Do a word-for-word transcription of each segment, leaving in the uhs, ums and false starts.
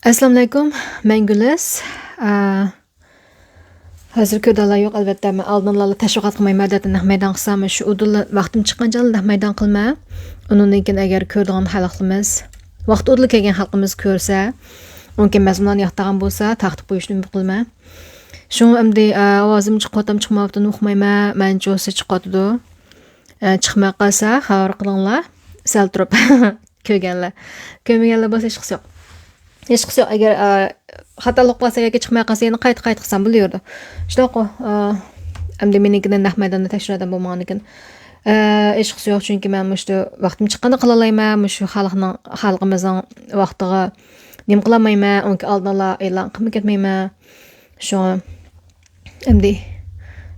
ئەسسالامۇئەلەيكۇم، مەن گۈلىز. ئا، ھازىر كۆرىدىغانلار يوق، ئەلۋەتتە. مەن ئالدىنلا تەشۋىقات قىلمايمەن، ئادەتتە نەق مەيدان قىلسام، شۇ ئۇدۇللا ۋاقتىم چىققانچە نەق مەيدان قىلىمەن. ئۇنىڭدىن كېيىن ئەگەر كۆرىدىغان خەلقىمىز، ۋاقتى ئۇدۇل كەلگەن خەلقىمىز كۆرسە، ئۇنىڭ كېيىن مەزمۇنلارنى ياقتىغان بولسا، تارقىتىپ قويۇشنى ئۈمىد قىلىمەن. شۇڭا ئەمدى، ئا، ئاۋازىم چىقىۋاتامدۇ، چىقمايۋاتامدۇ ئۇقمايمەن، مەنچە بولسا چىقىۋاتىدۇ. ئە، چىقماي قالسا خەۋەر قىلىڭلار. سەل تۇرۇپ. كۆرگەنلەر. كۆرمىگەنلەر بولسا ھېچقىسى يوق. ھېچقىسى يوق. ئەگەر، ئە، خاتالىق بولسا ياكى چىقماي قالسا يەنە قايتا قايتا قىلسام بولۇۋېرىدۇ. شۇنداققۇ، ئە، ئەمدى مېنىڭكىدىن نەق مەيداندا تەكشۈرۈۋاتقان بولمىغاندىكىن. ئە، ھېچقىسى يوق، چۈنكى مەن مۇشۇ ۋاقتىم چىققاندا قىلالايمەن، مۇشۇ خەلقنىڭ، خەلقىمىزنىڭ ۋاقتىغا نېمە قىلالمايمەن، ئۇنىڭكى ئالدىنلا ئېلان قىلماي كەتمەيمەن. شۇڭا ئەمدى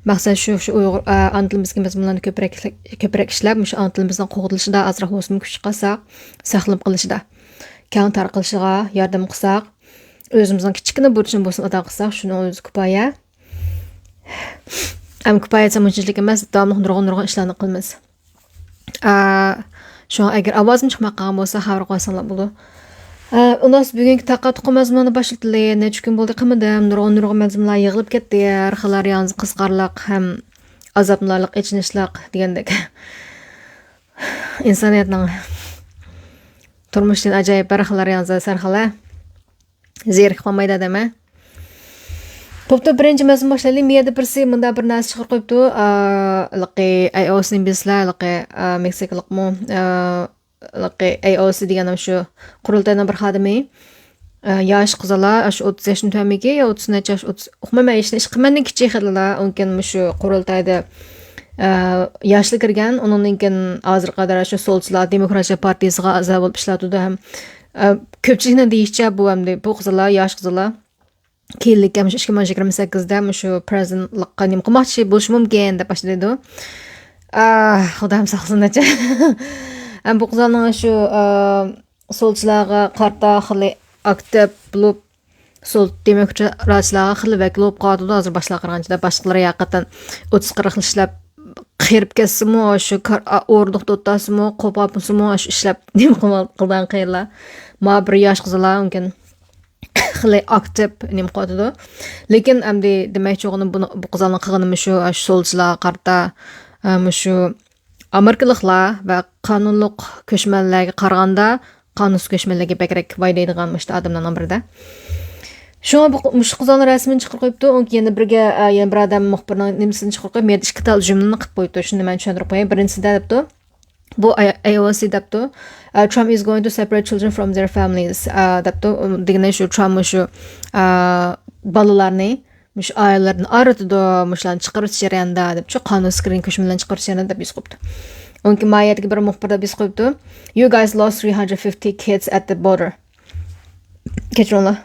مەقسەت شۇ، شۇ ئۇيغۇر، ئا، ئانا تىلىمىزدىكى مەزمۇنلارنى كۆپرەك، كۆپرەك ئىشلەپ، مۇشۇ ئانا تىلىمىزنىڭ قوغدىلىشىدا ئازراق بولسىمۇ كۈچ چىقارساق، ساقلىنىپ قېلىشىدا، كەڭ تارقىلىشىغا ياردەم قىلساق، ئۆزىمىزنىڭ كىچىككىنە بۇرچىنى بولسىمۇ ئادا قىلساق، شۇنىڭ ئۆزى كۇپايە. ئەمما كۇپايە دېسەم ئۇنچىلىك ئەمەس، داۋاملىق نۇرغۇن، نۇرغۇن ئىشلارنى قىلىمىز. ئا، شۇڭا ئەگەر ئاۋازىم چىقماي قالغان بولسا، خەۋەر قويساڭلار بولىدۇ. ئا، ئۇناس بۈگۈنكى تاقا تۇقۇم مەزمۇنىنى باشلىتىلى. نەچچە كۈن بولدى قىلمىدىم. نۇرغۇن، نۇرغۇن مەزمۇنلار يىغىلىپ كەتتى. ھەر خىل يانزا قىزىقارلىق ھەم ئازابلىنارلىق، ئېچىنىشلىق دېگەندەك. ئىنسانىيەتنىڭ تۇرمۇشىدىن ئاجايىپ ھەر خىل يانزا سەرخىل. زېرىكىپ قالمايدۇ ئادەم، ھە؟ بوپتۇ، بىرىنچى مەزمۇن باشلايلى. مۇ يەردە بىرسى مۇنداق بىر نەرسە چىقىرىپ قويۇپتۇ. ئا، ھېلىقى ئاي ئو سىنى بىلىسىلەر، ھېلىقى، ئا، مېكسىكىلىقمۇ، ئا، ھېلىقى ئاي ئو سى دېگەن شۇ قۇرۇلتاينىڭ بىر خادىمى. ئا، ياش قىزلار، شۇ ئوتتۇز ياشتىن تۆۋەنمىكى يا ئوتتۇز نەچچە ياش، ئوتتۇز، ئۇقمايمەن، ھېچنى ئىش قىلمايمەن، كىچىك خېلىلا. ئۇنىڭكىن مۇشۇ قۇرۇلتايدا، ئا، ياشلا كىرگەن، ئۇنىڭدىن كېيىن ھازىرغا قەدەر شۇ سولچىلار دېموكراتىيە پارتىيىسىغا ئەزا بولۇپ ئىشلەۋاتىدۇ ھەم، ئا، كۆپچىلىكنىڭ دېيىشىچە، بۇ ئەمدى بۇ قىزلار، ياش قىزلار كېيىنلىككە مۇشۇ ئىككى مىڭ يىگىرمە سەككىزدە مۇشۇ پرېزىدېنتلىققا نېمە قىلماقچى بولۇشى مۇمكىن دەپ باشلىدى. ئاھ، خۇدايىم ساقلىسۇن دەچە. ئەمما بۇ قىزلارنىڭ شۇ، ئا، سولچىلارغا قارىتا خېلى ئاكتىپ بولۇپ، سول دېموكراتلارغا خېلى ۋەكىل بولۇپ قالىدۇ. ھازىر باشلار قارىغانچە باشقىلىرى ھەقىقەتەن ئوتتۇز قىرىق ئىشلەپ قېرىپ كەتسىمۇ، شۇ كار-، ئا، ئورۇندۇقتا ئولتۇرسىمۇ، قوپۇپ ئالسىمۇ، شۇ ئىشلەپ نېمە قىلغان قىلىدىغان قىيىنلا. ما بىر ياش قىزلار مۇمكىن خېلى ئاكتىپ نېمە قىلىۋاتىدۇ. لېكىن ئەمدى دېمەكچى بولغىنىم بۇنى، بۇ قىزلارنىڭ قىلغىنى مۇشۇ، شۇ سولچىلارغا قارىتا، ئە، مۇشۇ ئامېرىكىلىقلار ۋە قانۇنلۇق كۆچمەنلەرگە قارىغاندا، قانۇنسىز كۆچمەنلەرگە بەكرەك ۋاي دەيدىغان مۇشۇ ئادەملەرنىڭ بىرىدە. شۇڭا بۇ، مۇشۇ قىزلارنىڭ رەسىمىنى چىقىرىپ قويۇپتۇ. ئۇنىڭ يەنە بىرگە، ئە، يەنە بىر ئادەم مۇخبىرنىڭ نېمىسىنى چىقىرىپ قويۇپ، مۇ يەردە ئىككى تال جۈملىنى قىلىپ قويۇپتۇ. شۇنى مەن چۈشەندۈرۈپ قوياي. بىرىنچىسىدە دەپتۇ، بۇ ئاي-، ئاي ئو سى دەپتۇ. ئە، Trump is going to separate children from their families، ئە، دەپتۇ. دېگىنى شۇ، ترامپ مۇشۇ، ئە، بالىلارنى مۇشۇ ئائىلىلەردىن ئايرىتىدۇ، مۇشۇلارنى چىقىرىۋېتىش جەريانىدا دەپ، شۇ قانۇنسىز كىرگەن كۆچمەنلەرنى چىقىرىش جەريانىدا دەپ يېزىپ قويۇپتۇ. ئۇنىڭكى ما يەردىكى بىر مۇخبىر دەپ يېزىپ قويۇپتۇ. You guys lost three hundred fifty kids at the border. كەچۈرۈڭلار.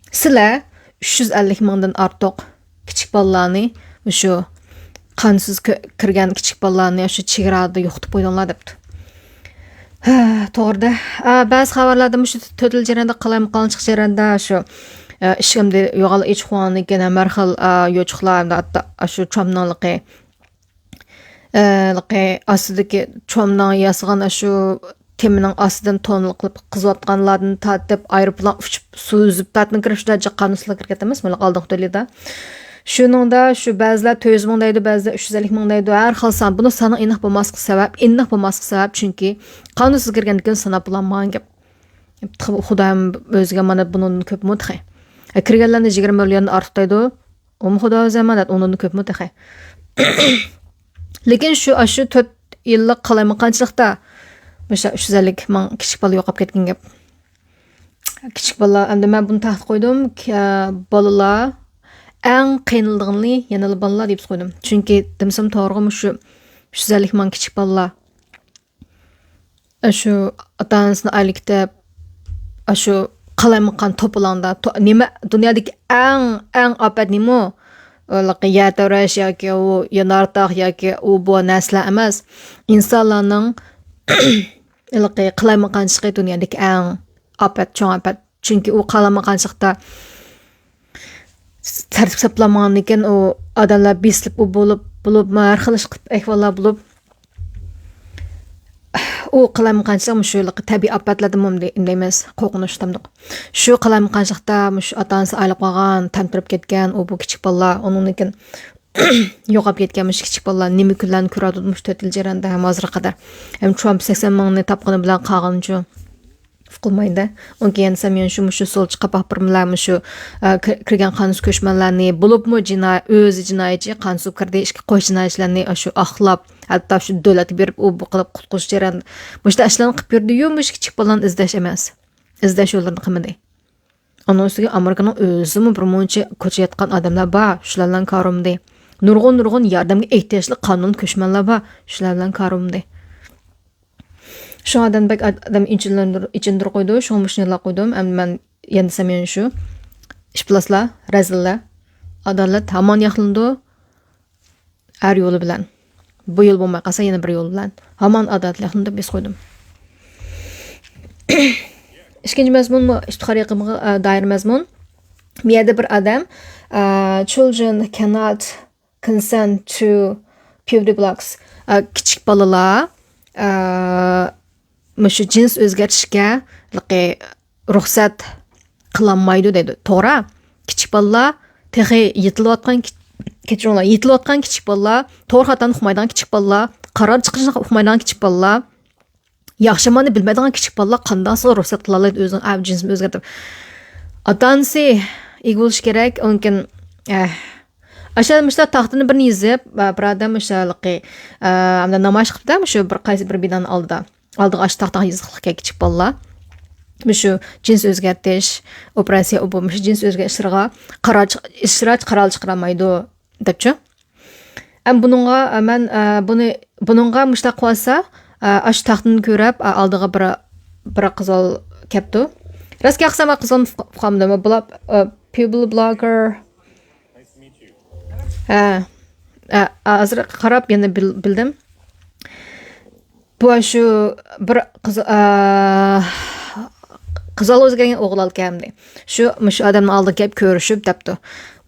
سىلەر ئۈچ يۈز ئەللىك مىڭدىن ئارتۇق كىچىك بالىلارنى، مۇشۇ قانۇنسىز كۆ-، كىرگەن كىچىك بالىلارنى شۇ چېگرادا يوقىتىپ قويدۇڭلار دەپتۇ. ھە، توغرىدا. ئا، بەزى خەۋەرلەردە مۇشۇ تۆت يىل جەريانىدا قالايمىقانچىلىق جەريانىدا شۇ، ئە، ئىشىك ئەمدى يوغان ئېچىپ قويغاندىن كېيىن ھەم ھەر خىل، ئا، يوچۇقلار، ئەمدى ھەتتا شۇ ترامپنىڭلىقى، ئە، لىقى ئاستىدىكى ترامپنىڭ ياسىغان شۇ تېمىنىڭ ئاستىدىن تونېل قىلىپ قىزىۋاتقانلاردىن تارتىپ، ئايروپىلان ئۇچۇپ، سۇ ئۈزۈپ، تاتنى كىرىپ، شۇنداق جىق قانۇنسىزلىق كىرگەن ئەمەس، مانا ئالدىنقى تۆت يىلدا. شۇنىڭدا شۇ بەزىلەر تۆت يۈز مىڭ دەيدۇ، بەزىلەر ئۈچ يۈز ئەللىك مىڭ دەيدۇ، ھەر خىل سان. بۇنىڭ سانى ئېنىق بولماسلىقى سەۋەب، ئېنىق بولماسلىقى سەۋەب، چۈنكى قانۇنسىز كىرگەندىن كېيىن ساناپ بولالمىغان گەپ. خۇدايىم ئۆزىگە مانا بۇنىڭدىن كۆپمۇ تېخى. ئە، كىرگەنلەرنى يىگىرمە مىليوندىن ئارتۇق دەيدۇ. ئۇمۇ خۇدا ئۆزى ئەمەن، ئۇنىڭدىن كۆپمۇ تېخى. لېكىن شۇ، ئاشۇ تۆت يىللىق قالايمىقانچىلىقتا مۇشۇ ئۈچ يۈز ئەللىك مىڭ كىچىك بالا يوقاپ كەتكەن گەپ. كىچىك بالا، ئەمدى مەن بۇنى تەھقىق قويدۇم. كە-، بالىلار ئەڭ قىينىلىدىغىنى يەنىلا بالىلار دەپ قويدۇم. چۈنكى دېمىسەم توغرىغۇ، مۇشۇ ئۈچ يۈز ئەللىك مىڭ كىچىك بالىلار ئاشۇ ئاتا-ئانىسىنى ئايلىق كېتىپ، ئاشۇ قالايمىقان توپىلاڭدا، تو-، نېمە، دۇنيادىكى ئەڭ، ئەڭ ئاپەت نېمە ئۇ؟ ھېلىقى يەر تەۋرەش ياكى ئۇ يانارتاغ ياكى ئۇ بۇ نەرسىلەر ئەمەس. ئىنسانلارنىڭ ھېلىقى قالايمىقانچىلىقى دۇنيادىكى ئەڭ ئاپەت، چوڭ ئاپەت. چۈنكى ئۇ قالايمىقانچىلىقتا تەرتىپ ساپلانمىغاندىكىن، ئۇ ئادەملەر بېسىلىپ، ئۇ بولۇپ، بولۇپ، ھەر خىل ئىش قىلىپ، ئەھۋاللار بولۇپ، ئۇ قالايمىقانچىلىق مۇشۇ تەبىئىي ئاپەتلەردىنمۇ دەيمىز، قورقۇنچ تامدۇق. شۇ قالايمىقانچىلىقتا مۇشۇ ئاتا-ئانىسى ئايرىلىپ قالغان، تەمتىرەپ كەتكەن، ئۇ بۇ كىچىك بالىلار، ئۇنىڭدىن كېيىن يوقاپ كەتكەن مۇشۇ كىچىك بالىلار نېمە كۈنلەرنى كۆرۈۋاتىدۇ مۇشۇ تۆت يىل جەريانىدا ھەم ھازىرغا قەدەر. ھەم ترامپ سەكسەن مىڭنى تاپقىنى بىلەن قالغىنىچۇ؟ ئۇقۇلمايدۇ. ئۇنىڭ كېيىن سەميۈن شۇ مۇشۇ سولچى قاپاق بىرمىلەر مۇشۇ، ئە، كىر-، كىرگەن قانۇنسىز كۆچمەنلەرنى، بولۇپمۇ جىناي-، ئۆزى جىنايەتچى، قانۇنسىز كىردى، ئىككى قوش جىنايەتچىلەرنى شۇ ئاقلاپ، ھەتتا شۇ دۆلەتكە بېرىپ، ئۇ بۇ قىلىپ قۇتقۇزۇش جەريانىدا مۇشۇنداق ئىشلارنى قىلىپ يۈردى-يۇ، مۇشۇ كىچىك بالىلارنى ئىزدەش ئەمەس. ئىزدەش يوللىرىنى قىلمىدى. ئۇنىڭ ئۈستىگە ئامېرىكىنىڭ ئۆزىمۇ بىر مۇنچە كوچىدا ياتقان ئادەملەر بار، شۇلار بىلەن كارى بولمىدى. نۇرغۇن، نۇرغۇن ياردەمگە ئېھتىياجلىق قانۇن كۆچمەنلەر بار، شۇلار بىلەن كارى بولمىدى. شۇڭا ئادەم بەك ئاد-، ئادەم ئېچىندۇر-، ئېچىندۇرۇپ قويىدۇ. شۇڭا مۇشۇنى يوللاپ قويدۇم. ئەمدى مەن يەنە دېسەم يەنە شۇ. ئىپلاسلار، رەزىللەر. ئادالەت ھامان ياقلىنىدۇ. ھەر يولى بىلەن. بۇ يول بولماي قالسا يەنە بىر يول بىلەن. ھامان ئادالەت ياقلىنىدۇ، بېسىپ قويدۇم. ئىككىنچى مەزمۇنمۇ ئىپتىخار يېقىمغا، ئە، دائىر مەزمۇن. بۇ يەردە بىر ئادەم، ئە، children cannot consent to puberty blockers. ئە، كىچىك بالىلار، ئە، مۇشۇ جىنس ئۆزگەرتىشكە رۇخسەت قىلالمايدۇ دەيدۇ. توغرا. كىچىك بالىلار تېخى يېتىلىۋاتقان كىچ-، كەچۈرۈڭلار، يېتىلىۋاتقان كىچىك بالىلار، توغرا خاتانى ئۇقمايدىغان كىچىك بالىلار، قارار چىقىرىشنى ئۇقمايدىغان كىچىك بالىلار، ياخشى ياماننى بىلمەيدىغان كىچىك بالىلار قانداقسىغا رۇخسەت قىلالايدۇ ئۆزىنىڭ ئەۋ جىنسىنى ئۆزگەرتىپ؟ ئاتا-ئانىسى ئىگە بولۇشى كېرەك، ئۇنىڭكىن، ئە، ئاشۇ مۇشۇنداق تاختىنى بىرنى يېزىپ، بىر ئادەم مۇشۇ ھېلىقى، ئە، ئەمدى نامايىش قىپتۇ مۇشۇ بىر قايسى بىر بىنانىڭ ئالدىدا. ئالدىغا ئاشۇ تاختا يېزىقلىق كىچىك بالىلار. مۇشۇ جىنس ئۆزگەرتىش، ئوپېراتسىيە، بۇ مۇشۇ جىنس ئۆزگەرتىشلىرىغا قارار چىق-، ئىشتىراك قارار چىقىرالمايدۇ، دەپچۇ. ئەم بۇنىڭغا، ئە، مەن، ئە، بۇنى، بۇنىڭغا مۇشۇنداق قىلىۋاتسا، ئە، ئاشۇ تاختىنى كۆرۈپ، ئە، ئالدىغا بىر، بىر قىزال كەپتۇ. راست گەپ قىلسام، قىزال قالمىدىمۇ؟ بۇلار، ئە، people blocker. ھە. ئە، ھازىر قاراپ يەنە بىل-، بىلدىم. بۇ شۇ بىر قىز-، ئە، قىزال ئۆزگەرگەن ئوغۇل ئالكەمدى. شۇ، مۇشۇ ئادەمنىڭ ئالدىغا كەپ كۆرۈشۈپ دەپتۇ.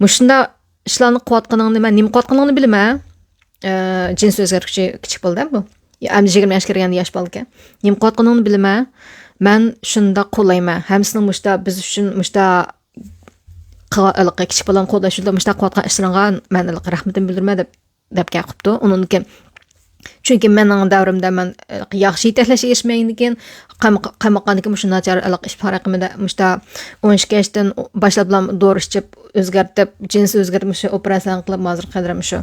مۇشۇنداق ئىشلارنى قىلىۋاتقىنىڭنى مەن نېمە قىلىۋاتقىنىڭنى بىلىمەن. ئە، جىنس ئۆزگەرتكۈچى كىچىك بالىدا بۇ. يا، ئەمدى يىگىرمە ياشقا كىرگەن ياش بالىكەن. نېمە قىلىۋاتقىنىڭنى بىلىمەن. مەن شۇنداق قوللايمەن. ھەممىسىنىڭ مۇشتا بىز ئۈچۈن مۇشتا قىلغان، ھېلىقى كىچىك بالام قوللاش يولىدا مۇشتا قىلىۋاتقان ئىشلىرىڭغا مەن ھېلىقى رەھمىتىمنى بىلدۈرىمەن دەپ، دەپ گەپ قىپتۇ. ئۇنىڭدىن كېيىن، چۈنكى مېنىڭ دەۋرىمدە مەن، ئە، ياخشى يېتەكلەشكە ئېرىشمىگەندىن كېيىن، قايماق-، قايماققاندىن كېيىن مۇشۇ ناچار ھېلىقى ئىپتىخار ھەققىمدە مۇشتا ئون ئىككى ياشتىن باشلاپلا دورا ئىچىپ، ئۆزگەرتىپ، جىنس ئۆزگەرتىپ، مۇشۇ ئوپېراتسىيە قىلىپ، ھازىرغا قەدەر مۇشۇ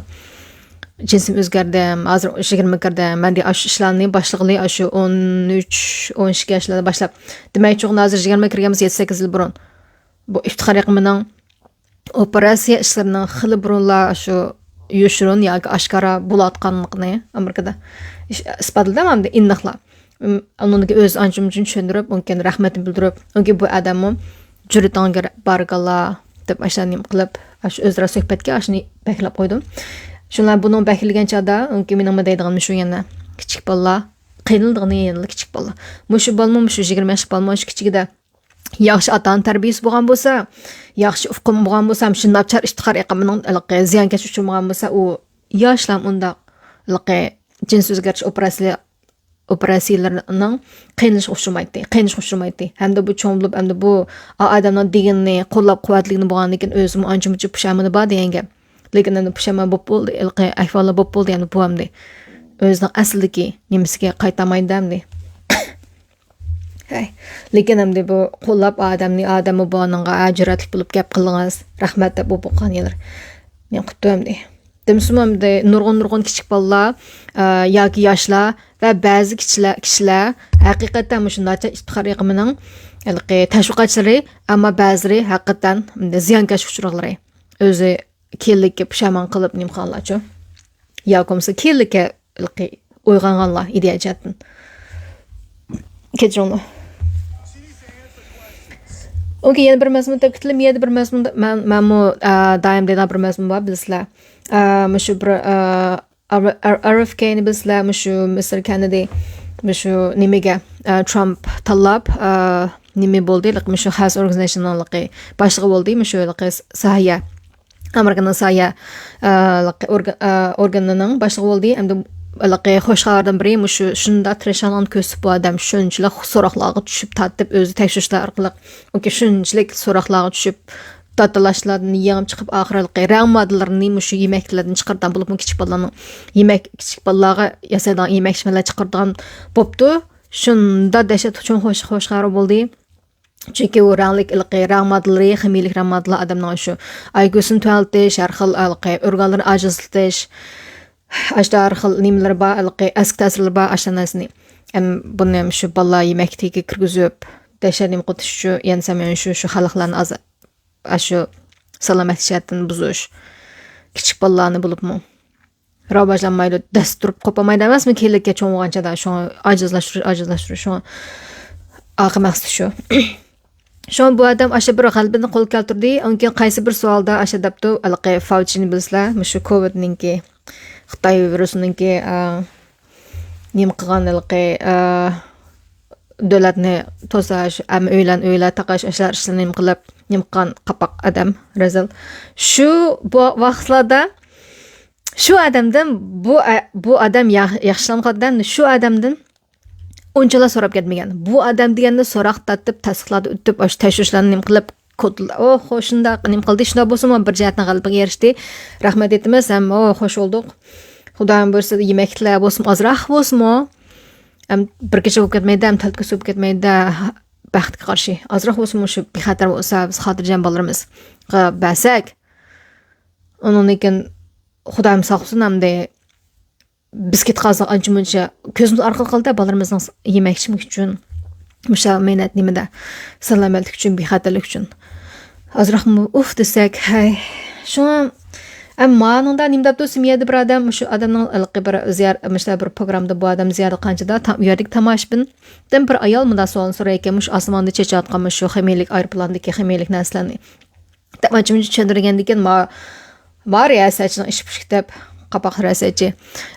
جىنسىم ئۆزگەردىم، ھازىر يىگىرمە كىردىم. مەندە ئاشۇ ئىشلارنى باشلىغىلى ئاشۇ ئون ئۈچ، ئون ئىككى ياشلاردا باشلاپ. دېمەكچى، ھازىر يىگىرمە كىرگەن بولسا يەتتە سەككىز يىل بۇرۇن. بۇ ئىپتىخار ھېقىمنىڭ ئوپېراتسىيە ئىشلىرىنىڭ خېلى بۇرۇنلا شۇ يوشۇرۇن ياكى ئاشكارا بولۇۋاتقانلىقىنى ئامېرىكىدا ئىش-، ئىسپاتلىدى ئەمدى ئېنىقلا. ئۇم، ئۇنىڭدىكى ئۆزى ئانچە-مۇنچە چۈشەندۈرۈپ، ئۇنىڭ كېيىن رەھمىتىنى بىلدۈرۈپ، ئۇنىڭ كېيىن بۇ ئادەممۇ جۈرئىتىڭگە بارىكاللا دەپ ئاشۇ نېمە قىلىپ، ئاشۇ ئۆزئارا سۆھبەتكە ئاشۇنى بەكلەپ قويدۇم. شۇلار بۇنىڭ بەكلىگەن چاغدا، ئۇنىڭ كېيىن مېنىڭمۇ دەيدىغىنىم شۇ يەنە. كىچىك بالىلار قىينىلىدىغىنى يەنىلا كىچىك بالىلار. مۇشۇ بالىمۇ، مۇشۇ يىگىرمە ياشلىق بالىمۇ شۇ كىچىكىدە ياخشى ئاتا-ئانا تەربىيىسى بولغان بولسا، ياخشى ئۇقۇم بولغان بولسا، شۇ ناچار ئىپتىخار ئېقىمىنىڭ ھېلىقى زىيانكەشلىككە ئۇچرىمىغان بولسا، ئۇ ياشلام ئۇنداق ھېلىقى جىنس ئۆزگەرتىش ئوپېراتسىيە-، ئوپېراتسىيىلىرىنىڭ قىينىلىشىغا ئۇچرىمايتتى، قىينىلىشقا ئۇچرىمايتتى. ھەمدە بۇ چوڭ بولۇپ، ئەمدى بۇ ئا-، ئادەمنىڭ دېگىنىنى قوللاپ قۇۋۋەتلىگىنى بولغاندىن كېيىن ئۆزىمۇ ئانچە-مۇنچە پۇشايمىنى بار دېگەن گەپ. لېكىن ئەمدى پۇشايمان بولۇپ بولدى، ھېلىقى ئەھۋاللار بولۇپ بولدى، ئەمدى بۇ ئەمدى ئۆزىنىڭ ئەسلىدىكى نېمىسىگە قايتالمايدۇ ئەمدى. ھەي. لېكىن ئەمدى بۇ قوللاپ ئادەمنى، ئادەممۇ بۇنىڭغا، ھە، جۈرئەتلىك بولۇپ گەپ قىلدىڭىز، رەھمەت دەپ ئۇ بولغان يەر. نېمە قىپتۇ ئەمدى؟ دېمىسىمۇ ئەمدى نۇرغۇن، نۇرغۇن كىچىك بالىلار، ئە، ياكى ياشلار ۋە بەزى كىشىلەر، كىشىلەر ھەقىقەتەن مۇشۇ ناچار ئىپتىخار ئېقىمىنىڭ ھېلىقى تەشۋىقاتچىلىرى، ئەمما بەزىلىرى ھەقىقەتەن زىيانكەشلىك ئۇچرىغانلىرى. ئۆزى كېيىنلىككە پۇشايمان قىلىپ نېمە قىلغانلارچۇ؟ ياكى بولمىسا كېيىنلىككە ھېلىقى ئويغانغانلار ئىدىيە جەھەتتىن. كەچۈرۈڭلار. ئوكەي، يەنە بىر مەزمۇن تەكىتلىدىم. يەنە بىر مەزمۇن، مەن، مەنمۇ، ئە، دائىم دەيدىغان بىر مەزمۇن بار، بىلىسىلەر. ئە، مۇشۇ بىر، ئە، ئار-، ئار-، ئار ئېف كېينى بىلىسىلەر، مۇشۇ مىستېر كېننېدى، مۇشۇ نېمىگە، ئە، ترامپ تاللاپ، ئە، نېمە بولدى، مۇشۇ خەس ئورگانىزېيشنىنىڭ باشلىقى بولدى، مۇشۇ ساھىيە. ئامېرىكىنىڭ ساھىيە، ئە، ئورگا-، ئە، ئورگىنىنىڭ باشلىقى بولدى. ئەمدى ھېلىقى خوش خەۋەردىن بىرى مۇشۇ، شۇنداق تىرىشچانلىقنى كۆرسىتىپ، بۇ ئادەم شۇنچىلىك سوراقلارغا چۈشۈپ، تارتىپ، ئۆزى تەكشۈرۈشلەر ئارقىلىق، ئۇكى شۇنچىلىك سوراقلارغا چۈشۈپ، داتىلاشلاردىن يېڭىپ چىقىپ، ئاخىرى ھېلىقى رەڭ ماددىلىرىنى مۇشۇ يېمەكلىكلەردىن چىقارغان بولۇپمۇ، كىچىك بالىلارنىڭ يېمەك، كىچىك بالىلارغا ياسايدىغان يېمەك ئىچمەكلەر چىقارىدىغان بوپتۇ. شۇنداق دەھشەت چوڭ خوش، خوش خەۋەر بولدى. چۈنكى ئۇ رەڭلىك، ھېلىقى رەڭ ماددىلىرى، خىمىيىلىك رەڭ ماددىلار ئادەمنىڭ شۇ ئايكيۇسىنى تۆۋەنلىتىش، ھەر خىل ھېلىقى ئورگانلىرىنى ئاجىزلىتىش، ئاشۇنداق ھەر خىل نېمىلىرى بار، ھېلىقى ئەسكى تەسىرلىرى بار ئاشۇنداق نەرسىنى. ھەم بۇنى ھەم شۇ بالىلار يېمەكلىكىگە كىرگۈزۈپ، دەھشەت نېمە قىلىش ئۈچۈن، يەنە سەن شۇ، شۇ خەلقلەرنى ئاز-، ئاشۇ سالامەتلىك جەھەتتىن بۇزۇش. كىچىك بالىلارنى بولۇپمۇ راۋاجلانمايدۇ، دەس تۇرۇپ قوپالمايدۇ ئەمەسمۇ، كېيىنلىككە چوڭ بولغانچە شۇڭا ئاجىزلاشتۇرۇش، ئاجىزلاشتۇرۇش، شۇڭا ئاخىر مەقسىتى شۇ. شۇڭا بۇ ئادەم ئاشۇ بىر غەلىبىنى قولغا كەلتۈردى. ئاندىن كېيىن قايسى بىر سوئالدا ئاشۇ دەپتۇ، ھېلىقى فاۋچىنى بىلىسىلەر، مۇشۇ كوۋىدنىڭكى، خىتاي ۋىرۇسىنىڭكى، ئا، نېمە قىلغان ھېلىقى، ئا، دۆلەتنى توساش، ھەم ئۆيلەرنى، ئۆيلەر تاقاش، ئاشۇلار ئىشلارنى نېمە قىلىپ، نېمە قىلغان قاپاق ئادەم، رەزىل. شۇ بۇ ۋاقىتلاردا شۇ ئادەمدىن بۇ، بۇ ئادەم يا-، ياخشىلانغان ئادەم، شۇ ئادەمدىن ئۇنچىلا سوراپ كەتمىگەن. بۇ ئادەم دېگەندە سوراق تارتىپ، تەستىقلاردىن ئۆتۈپ، ئاشۇ تەكشۈرۈشلەرنى نېمە قىلىپ، كودلا-، ئوھ، شۇنداق نېمە قىلدى، شۇنداق بولسىمۇ بىر جەھەتتىن غەلىبىگە ئېرىشتى. رەھمەت ئېيتىمىز ھەم، ئوھ، خوش بولدۇق. خۇدايىم بۇيرۇسا يېمەكلىكلەر بولسىمۇ، ئازراق بولسىمۇ، ھەم بىر كېچە بولۇپ كەتمەيدۇ، ھەم تۆت كۈن بولۇپ كەتمەيدۇ، بەختكە قارشى. ئازراق بولسىمۇ شۇ بىخەتەر بولسا، بىز خاتىرجەم بالىلىرىمىزغا بەرسەك، ئۇنىڭدىن كېيىن خۇدايىم ساقلىسۇن، ئەمدى بىز كېتىپ قالساق ئانچە-مۇنچە كۆزىمىز ئارقىلىق قالدى بالىلىرىمىزنىڭ يېمەك-ئىچمىكى ئۈچۈن، مۇشۇ مەينەت نېمىدە، سالامەتلىك ئۈچۈن، بىخەتەرلىك ئۈچۈن. ئازراقمۇ ئۇف دېسەك، ھەي. شۇڭا، ئەمما مانىڭدا نېمە دەپتۇ، سىمىيەدە بىر ئادەم، مۇشۇ ئادەمنىڭ ھېلىقى بىر زىيار-، مۇشۇنداق بىر پروگراممىدا بۇ ئادەم زىيارەت قىلغانچىدا، تا-، ئۇ يەردىكى تاماشىبىن دىن بىر ئايال مۇنداق سوئالنى سورايدىكەن، مۇشۇ ئاسماندا چېچىۋاتقان مۇشۇ خىمىيەلىك ئايروپىلاندىكى خىمىيەلىك نەرسىلەرنى دەپ ئانچە-مۇنچە چۈشەندۈرگەندىكىن، ما-، ما رىياسەتچىنىڭ ئىشى پۈشۈك دەپ، قاپاق رىياسەتچى.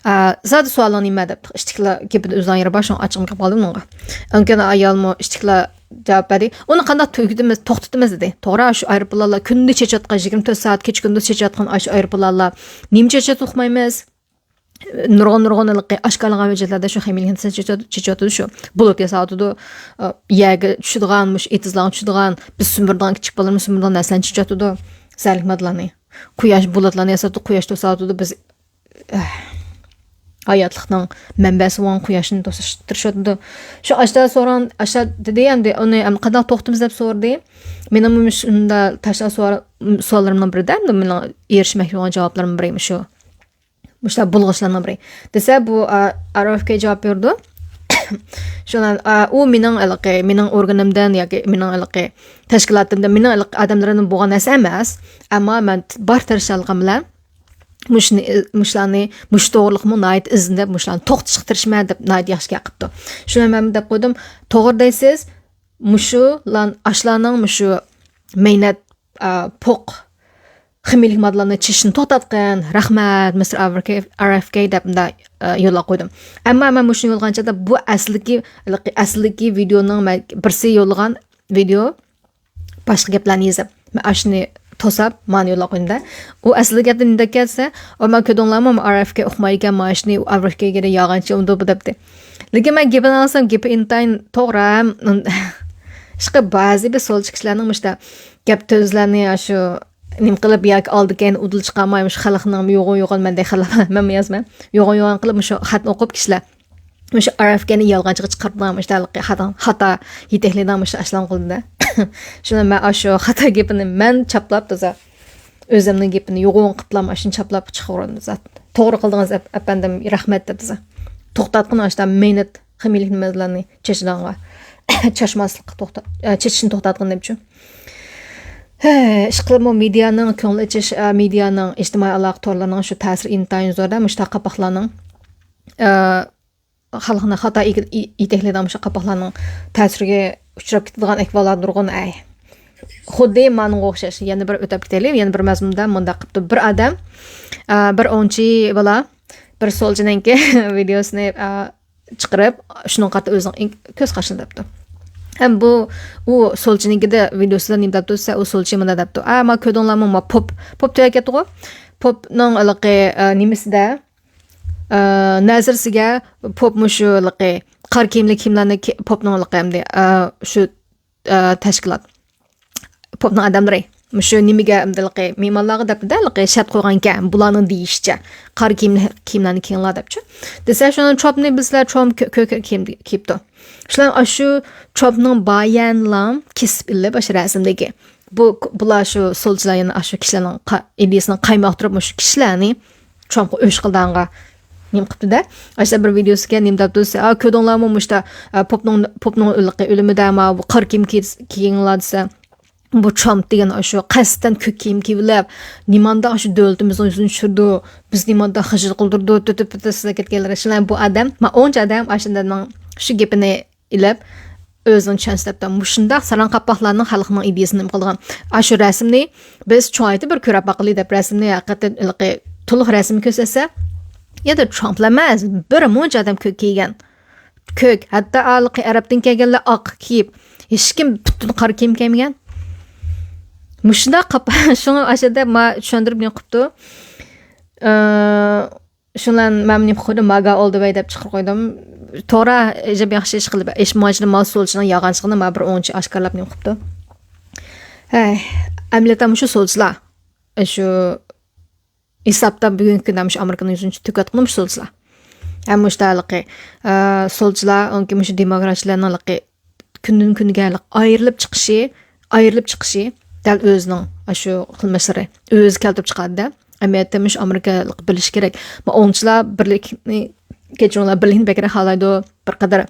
ئا، زادى سوئالىڭ نېمە دەپ، ئىشتىكلا گېپىنى ئۆزىنىڭ يېرى بار، شۇڭا ئاچچىقىم كېلىپ قالدى ئۇنىڭغا. ئاندىن كېيىن ئايالمۇ ئىشتىكلا جاۋاب بەردى. ئۇنى قانداق تۈگىتىمىز، توختىتىمىز دېدى. توغرا، شۇ ئايروپىلانلار كۈندە چېچىۋاتقان، يىگىرمە تۆت سائەت كېچە كۈندۈز چېچىۋاتقان ئاشۇ ئايروپىلانلار نېمە چېچىۋاتقان ئۇقمايمىز. نۇرغۇن، نۇرغۇن ھېلىقى ئاشكارىلانغان ھۆججەتلەردە شۇ خىمىيەلىك نەرسىلەرنى چېچىۋاتىدۇ، چېچىۋاتىدۇ شۇ. بۇلۇت ياساۋاتىدۇ، ئە، يەرگە چۈشىدىغان، مۇشۇ ئېتىزلارغا چۈشىدىغان، بىز سۈمۈرىدىغان، كىچىك بالىلىرىمىز سۈمۈرىدىغان نەرسىلەرنى چېچىۋاتىدۇ. زەھەرلىك ماددىلارنى. قۇياش بۇلۇتلارنى ياساۋاتىدۇ، قۇياش توساۋاتىدۇ. بىز، ئە، ھاياتلىقنىڭ مەنبەسى بولغان قۇياشنى توسۇش تىرىشىۋاتىدۇ. شۇ ئاشتا سوران، ئاشتا دېدى، ئەمدى ئۇنى، ئەمدى قانداق توختىمىز دەپ سورىدى. مېنىڭمۇ شۇنداق تاشلىغان سوئال-، سوئاللىرىمنىڭ بىرىدە، ئەمدى مېنىڭ ئېرىشمەكچى بولغان جاۋابلىرىمنىڭ بىرى مۇشۇ. مۇشۇلار بۇلغىشلارنىڭ بىرى. دېسە، بۇ، ئا، ئار ئېف كەي جاۋاب بېرىدۇ. شۇلار، ئا، ئۇ مېنىڭ ھېلىقى، مېنىڭ ئورگىنىمدىن ياكى مېنىڭ ھېلىقى تەشكىلاتىمدىن، مېنىڭ ھېلىقى ئادەملىرىمدىن بولغان نەرسە ئەمەس. ئەمما مەن بار تىرىشچانلىقىم بىلەن مۇشۇنى، مۇشۇلارنى، مۇشۇ توغرىلىقمۇ ناھايىتى ئىزدىنىپ، مۇشۇلارنى توختىتىشقا تىرىشىمەن دەپ ناھايىتى ياخشى گەپ قىپتۇ. شۇنى مەن دەپ قويدۇم، توغرا دەيسىز، مۇشۇلار، ئاشۇلارنىڭ مۇشۇ مەينەت، ئا، پوق خىمىيەلىك ماددىلارنى چېچىشنى توختاتقىن، رەھمەت، مىستېر ئار ئېف كەي، ئار ئېف كەي دەپ مۇنداق، ئا، يوللاپ قويدۇم. ئەمما مەن مۇشۇنى يوللىغان چاغدا بۇ ئەسلىدىكى، ئەسلىدىكى ۋىدېئونىڭ مەن، بىرسى يوللىغان ۋىدېئو باشقا گەپلەرنى يېزىپ، مەن ئاشۇنى توساپ، مانا يوللاپ قويدۇم-دە. ئۇ ئەسلىدىكى گەپنى نېمە دەپ كەتسە، ئۇ مەن كۆردۈڭلارمۇ، ئار ئېف كەي ئۇقمايدىكەن، مانا شۇنى ئار ئېف كەيگە يالغانچى ئۇندۇ بۇ دەپتۇ. لېكىن مەن گېپىنى ئاڭلىسام، گېپى ئىنتايىن توغرا، ھەم ئىشقىلىپ بەزى بىر سولچى كىشىلەرنىڭ مۇشۇنداق گەپ سۆزلەرنى ئاشۇ نېمە قىلىپ ياكى ئالدى كەينى ئۇدۇل چىقارماي، مۇشۇ خەلقنىڭ يوغان يوغان مەندەك خەلق مەنمۇ يازىمەن. يوغان يوغان قىلىپ مۇشۇ خەتنى ئوقۇپ كىشىلەر مۇشۇ ئار ئېف كەينى يالغانچىغا چىقارتىدىغان، مۇشۇ خاتا، خاتا يېتەكلەيدىغان مۇشۇ ئاشۇلارنى قولىدا. شۇنى مەن ئاشۇ خاتا گېپىنى مەن چاپلاپ تازا ئۆزۈمنىڭ گېپىنى يوغان قىپلام ئاشۇنى چاپلاپ چىقىۋۇرىمەن زات. توغرا قىلدىڭىز ئەپ-، ئەپەندىم، رەھمەت دەپ تازا. توختاتقىن ئاشۇنداق مەينەت خىمىيەلىك نېمىلەرنى چېچىدىغانغا. چاچماسلىققا توختا-، ئە، چېچىشنى توختاتقىن دەپچۇ. ھە، ئىشقىلىپمۇ مېدىيانىڭ كۆڭۈل ئېچىش، ئە، مېدىيانىڭ، ئىجتىمائىي ئالاقە تورلىرىنىڭ شۇ تەسىرى ئىنتايىن زور-دە، مۇشۇنداق قاپاقلارنىڭ. ئە، خەلقنى خاتا ئىگە-، ئى-، يېتەكلەيدىغان مۇشۇ قاپاقلارنىڭ تەسىرىگە ئۇچراپ كېتىدىغان ئەھۋاللار نۇرغۇن، ئەي. خۇددى مانىڭغا ئوخشاش. يەنە بىر ئۆتۈپ كېتەيلى، يەنە بىر مەزمۇندا مۇنداق قىپتۇ. بىر ئادەم، ئا، بىر ئوڭچى بالا، بىر سولچىنىڭكى ۋىدېئوسىنى، ئا، چىقىرىپ، شۇنىڭغا قارىتا ئۆزىنىڭ ئىن-، كۆز قارىشىنى دەپتۇ. ھەم بۇ، ئۇ سولچىنىڭكىدە ۋىدېئوسىدا نېمە دەپتۇ دېسە، ئۇ سولچى مۇنداق دەپتۇ. ئا، ما كۆردۈڭلارمۇ، ما پوپ، پوپ تۆگەپ كەتتىغۇ. پوپنىڭ ھېلىقى، ئا، نېمىسىدە، ئە، نەزىرىسىگە پوپ مۇشۇ ھېلىقى قارا كىيىملىك كىيىملەرنى كى-، پوپنىڭ ھېلىقى ئەمدى، ئە، شۇ، ئە، تەشكىلات، پوپنىڭ ئادەملىرى مۇشۇ نېمىگە ئەمدى ھېلىقى مېھمانلارغا دەپتۇ-دە، ھېلىقى شەرت قويغانكەن، بۇلارنىڭ دېيىشىچە، قارا كىيىم، كىيىملەرنى كىيىڭلار دەپچۇ. دېسە، شۇنىڭ چوپنى بىلسىلەر، چوم كۆ-، كۆك كىيىم كىيىپتۇ. شۇلار ئاشۇ چوپنىڭ بايەنلام كېسىپ ئېلىپ، ئاشۇ رەسىمدىكى. بۇ، بۇلار شۇ سولچىلار يەنە ئاشۇ كىشىلەرنىڭ قا-، ئىدىيىسىنى قايماقتۇرۇپ، مۇشۇ كىشىلەرنى چوڭقۇر ئۆچ قىلدىغانغا نېمە قىپتۇ-دە. ئاشۇ بىر ۋىدىيوسىكەن نېمە دەپتۇ دېسە، «ئا، كۆردۈڭلارمۇ مۇشتا، ئا، پوپنىڭ، پوپنىڭ ئۆلىقى ئۆلۈمىدە ما بۇ قارا كىيىم كىي-، كىيىڭلار» دېسە، بۇ ترامپ دېگەن ئاشۇ قەستەن كۆك كىيىم كىيىۋېلىپ، نېمانداق ئاشۇ دۆلىتىمىزنىڭ يۈزىنى چۈشۈرىدۇ، بىز نېمانداق خىجىل قىلدۇرىدۇ، تۆتۈپ سىلەر كەتكەنلەر. شۇلار بۇ ئادەم، ما ئونچە ئادەم ئاشۇندىنىڭ شۇ گېپىنى ئېلىپ، ئۆزىنىڭ چۈشەنچىسى دەپتۇ. مۇشۇنداق ساراڭ قاپاقلارنىڭ خەلقنىڭ ئىدىيىسىنى نېمە قىلىدىغان. ئاشۇ رەسىمنى بىز چوڭايتىپ بىر كۆرۈپ باقىلى دەپ رەسىمنى ھەقىقەتەن ھېلىقى تولۇق رەسىمنى كۆرسەتسە، يەنە ترامپلا ئەمەس، بىر مۇنچە ئادەم كۆك كىيگەن. كۆك، ھەتتا ھېلىقى ئەرەبتىن كەلگەنلەر ئاق كىيىپ، ھېچكىم پۈتۈن قارا كىيىم كىيمىگەن. مۇشۇنداق قاپاق، شۇڭا ئاشۇ يەردە ما چۈشەندۈرۈپ نېمە قىپتۇ. ئى، شۇنىڭ بىلەن مەن نېمە قويدۇم، ماگا ئول دە ۋەي دەپ چىقىرىپ قويدۇم. توغرا، ئەجەب ياخشى ئىش قىلدى. ئىش مۇھاجىرى مال سولچىنىڭ يالغانچىلىقىنى ما بىر ئوڭچە ئاشكارىلاپ نېمە قىپتۇ. ھەي، ئەمەلىيەتتە مۇشۇ سولچىلار، شۇ ھېسابتا بۈگۈنكى كۈندە مۇشۇ ئامېرىكىنىڭ يۈزىنى تۆكۈۋاتقىنى مۇشۇ سولچىلار. ھەم مۇشۇ ھېلىقى، ئە، سولچىلار، ئۇنكى مۇشۇ دېموكراتچىلارنىڭ ھېلىقى كۈندىن كۈنگە ھېلىقى ئايرىلىپ چىقىشى، ئايرىلىپ چىقىشى دەل ئۆزىنىڭ ئاشۇ قىلمىشلىرى ئۆزى كەلتۈرۈپ چىقاردى. ئەمەلىيەتتە مۇشۇ ئامېرىكا بىلىشى كېرەك. ما ئوڭچىلار بىرلىكنى، كەچۈرۈڭلار، بىرلىكنى بەكرەك خالايدۇ. بىر قەدەر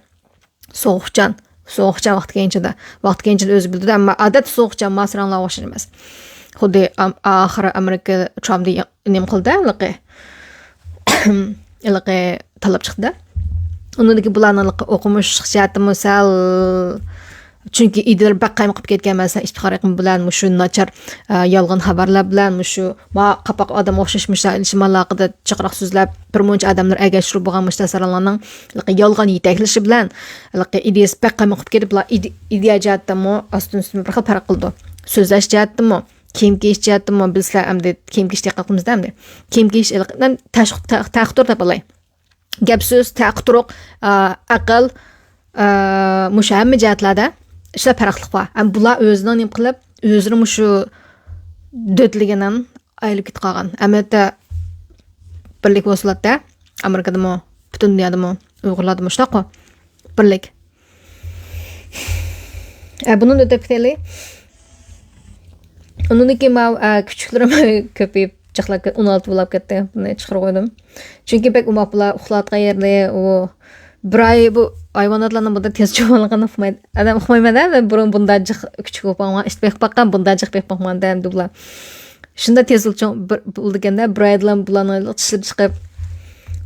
سوغۇقچان، سوغۇقچان ۋاقتى كەينىچىدە. ۋاقتى كەينىچىدە ئۆزى بىلدى-دە، ئەمما ئادەتتە سوغۇقچان ماسىراڭلار ئوخشاش ئەمەس. خۇددى ئام-، ئاخىرى ئامېرىكا ترامپ دېگەن نېمە قىلدى، ھېلىقى. ھېلىقى تاللاپ چىقتى-دە. ئۇنىڭدىكى بۇلارنىڭ ھېلىقى ئوقۇمۇش جەھەتتىمۇ سەل، چۈنكى ئىدىيەلىرى بەك قايمىقىپ كەتكەن، مەسىلەن، ئىپتىخار ئېقىمى بىلەن مۇشۇ ناچار، ئە، يالغان خەۋەرلەر بىلەن مۇشۇ ما قاپاق ئادەم ئوخشاش مۇشۇ شىمال ھەققىدە جىقراق سۆزلەپ، بىر مۇنچە ئادەملەر ئەگەشتۈرۈپ بولغان مۇشۇ ساراڭلارنىڭ ھېلىقى يالغان يېتەكلىشى بىلەن، ھېلىقى ئىدىيەسى بەك قايمىقىپ كېتىپ، بۇلار ئىدى-، ئىدىيە جەھەتتىمۇ ئاستىن ئۈستۈن بىر خىل پەرق قىلىدۇ. سۆزلەش جەھەتتىمۇ، كىيىم كىيىش جەھەتتىمۇ، بىلسىلەر ئەمدى كىيىم كىيىش دىققەت قىلىمىز-دە ئەمدى. كىيىم كىيىش ھېلىقى، تەش-، تە-، تەختۇر دەپ ئالاي. گەپ سۆز، تەقى تۇرۇق، ئە، ئەقىل، ئە، مۇشۇ ھەممە جەھەتلەردە ئىشلار پەرقلىق بار. ھەم بۇلار ئۆزىنىڭ نېمە قىلىپ، ئۆزىنى مۇشۇ دۆتلىگىنىڭ ئايرىلىپ كېتىپ قالغان. ئەمەلىيەتتە بىرلىك بولسىلاتتە، ئامېرىكىدىمۇ، پۈتۈن دۇنيادىمۇ، ئۇيغۇرلاردىمۇ شۇنداققۇ. بىرلىك. ئە، بۇنى ئۆتۈپ كېتەيلى. ئۇنىڭدىن كېيىن ماۋۇ، ئە، كۈچۈكلىرىم كۆپىيىپ، جىقلاپ كەت-، ئون ئالتە بولاپ كەتتى. بۇنى چىقىرىپ قويدۇم. چۈنكى بەك ئوماق بۇلار، ئۇخلاۋاتقان يەرلىرى، ئۇ بىر ئاي بۇ ھايۋاناتلارنىڭ بۇنداق تېز چوڭىيغانلىقىنى ئۇقمايدۇ. ئادەم ئۇقمايمەن-دە، مەن بۇرۇن بۇنداق جىق كۈچۈك بولۇپ باقمىغان، ئىت بېقىپ باققان، بۇنداق جىق بېقىپ باقمىغان-دە، ئەمدى بۇلار. شۇنداق تېز چوڭ بىر، بولىدىكەن-دە، بىر ئايدىلا بۇلارنىڭ چىشلىرى چىقىپ.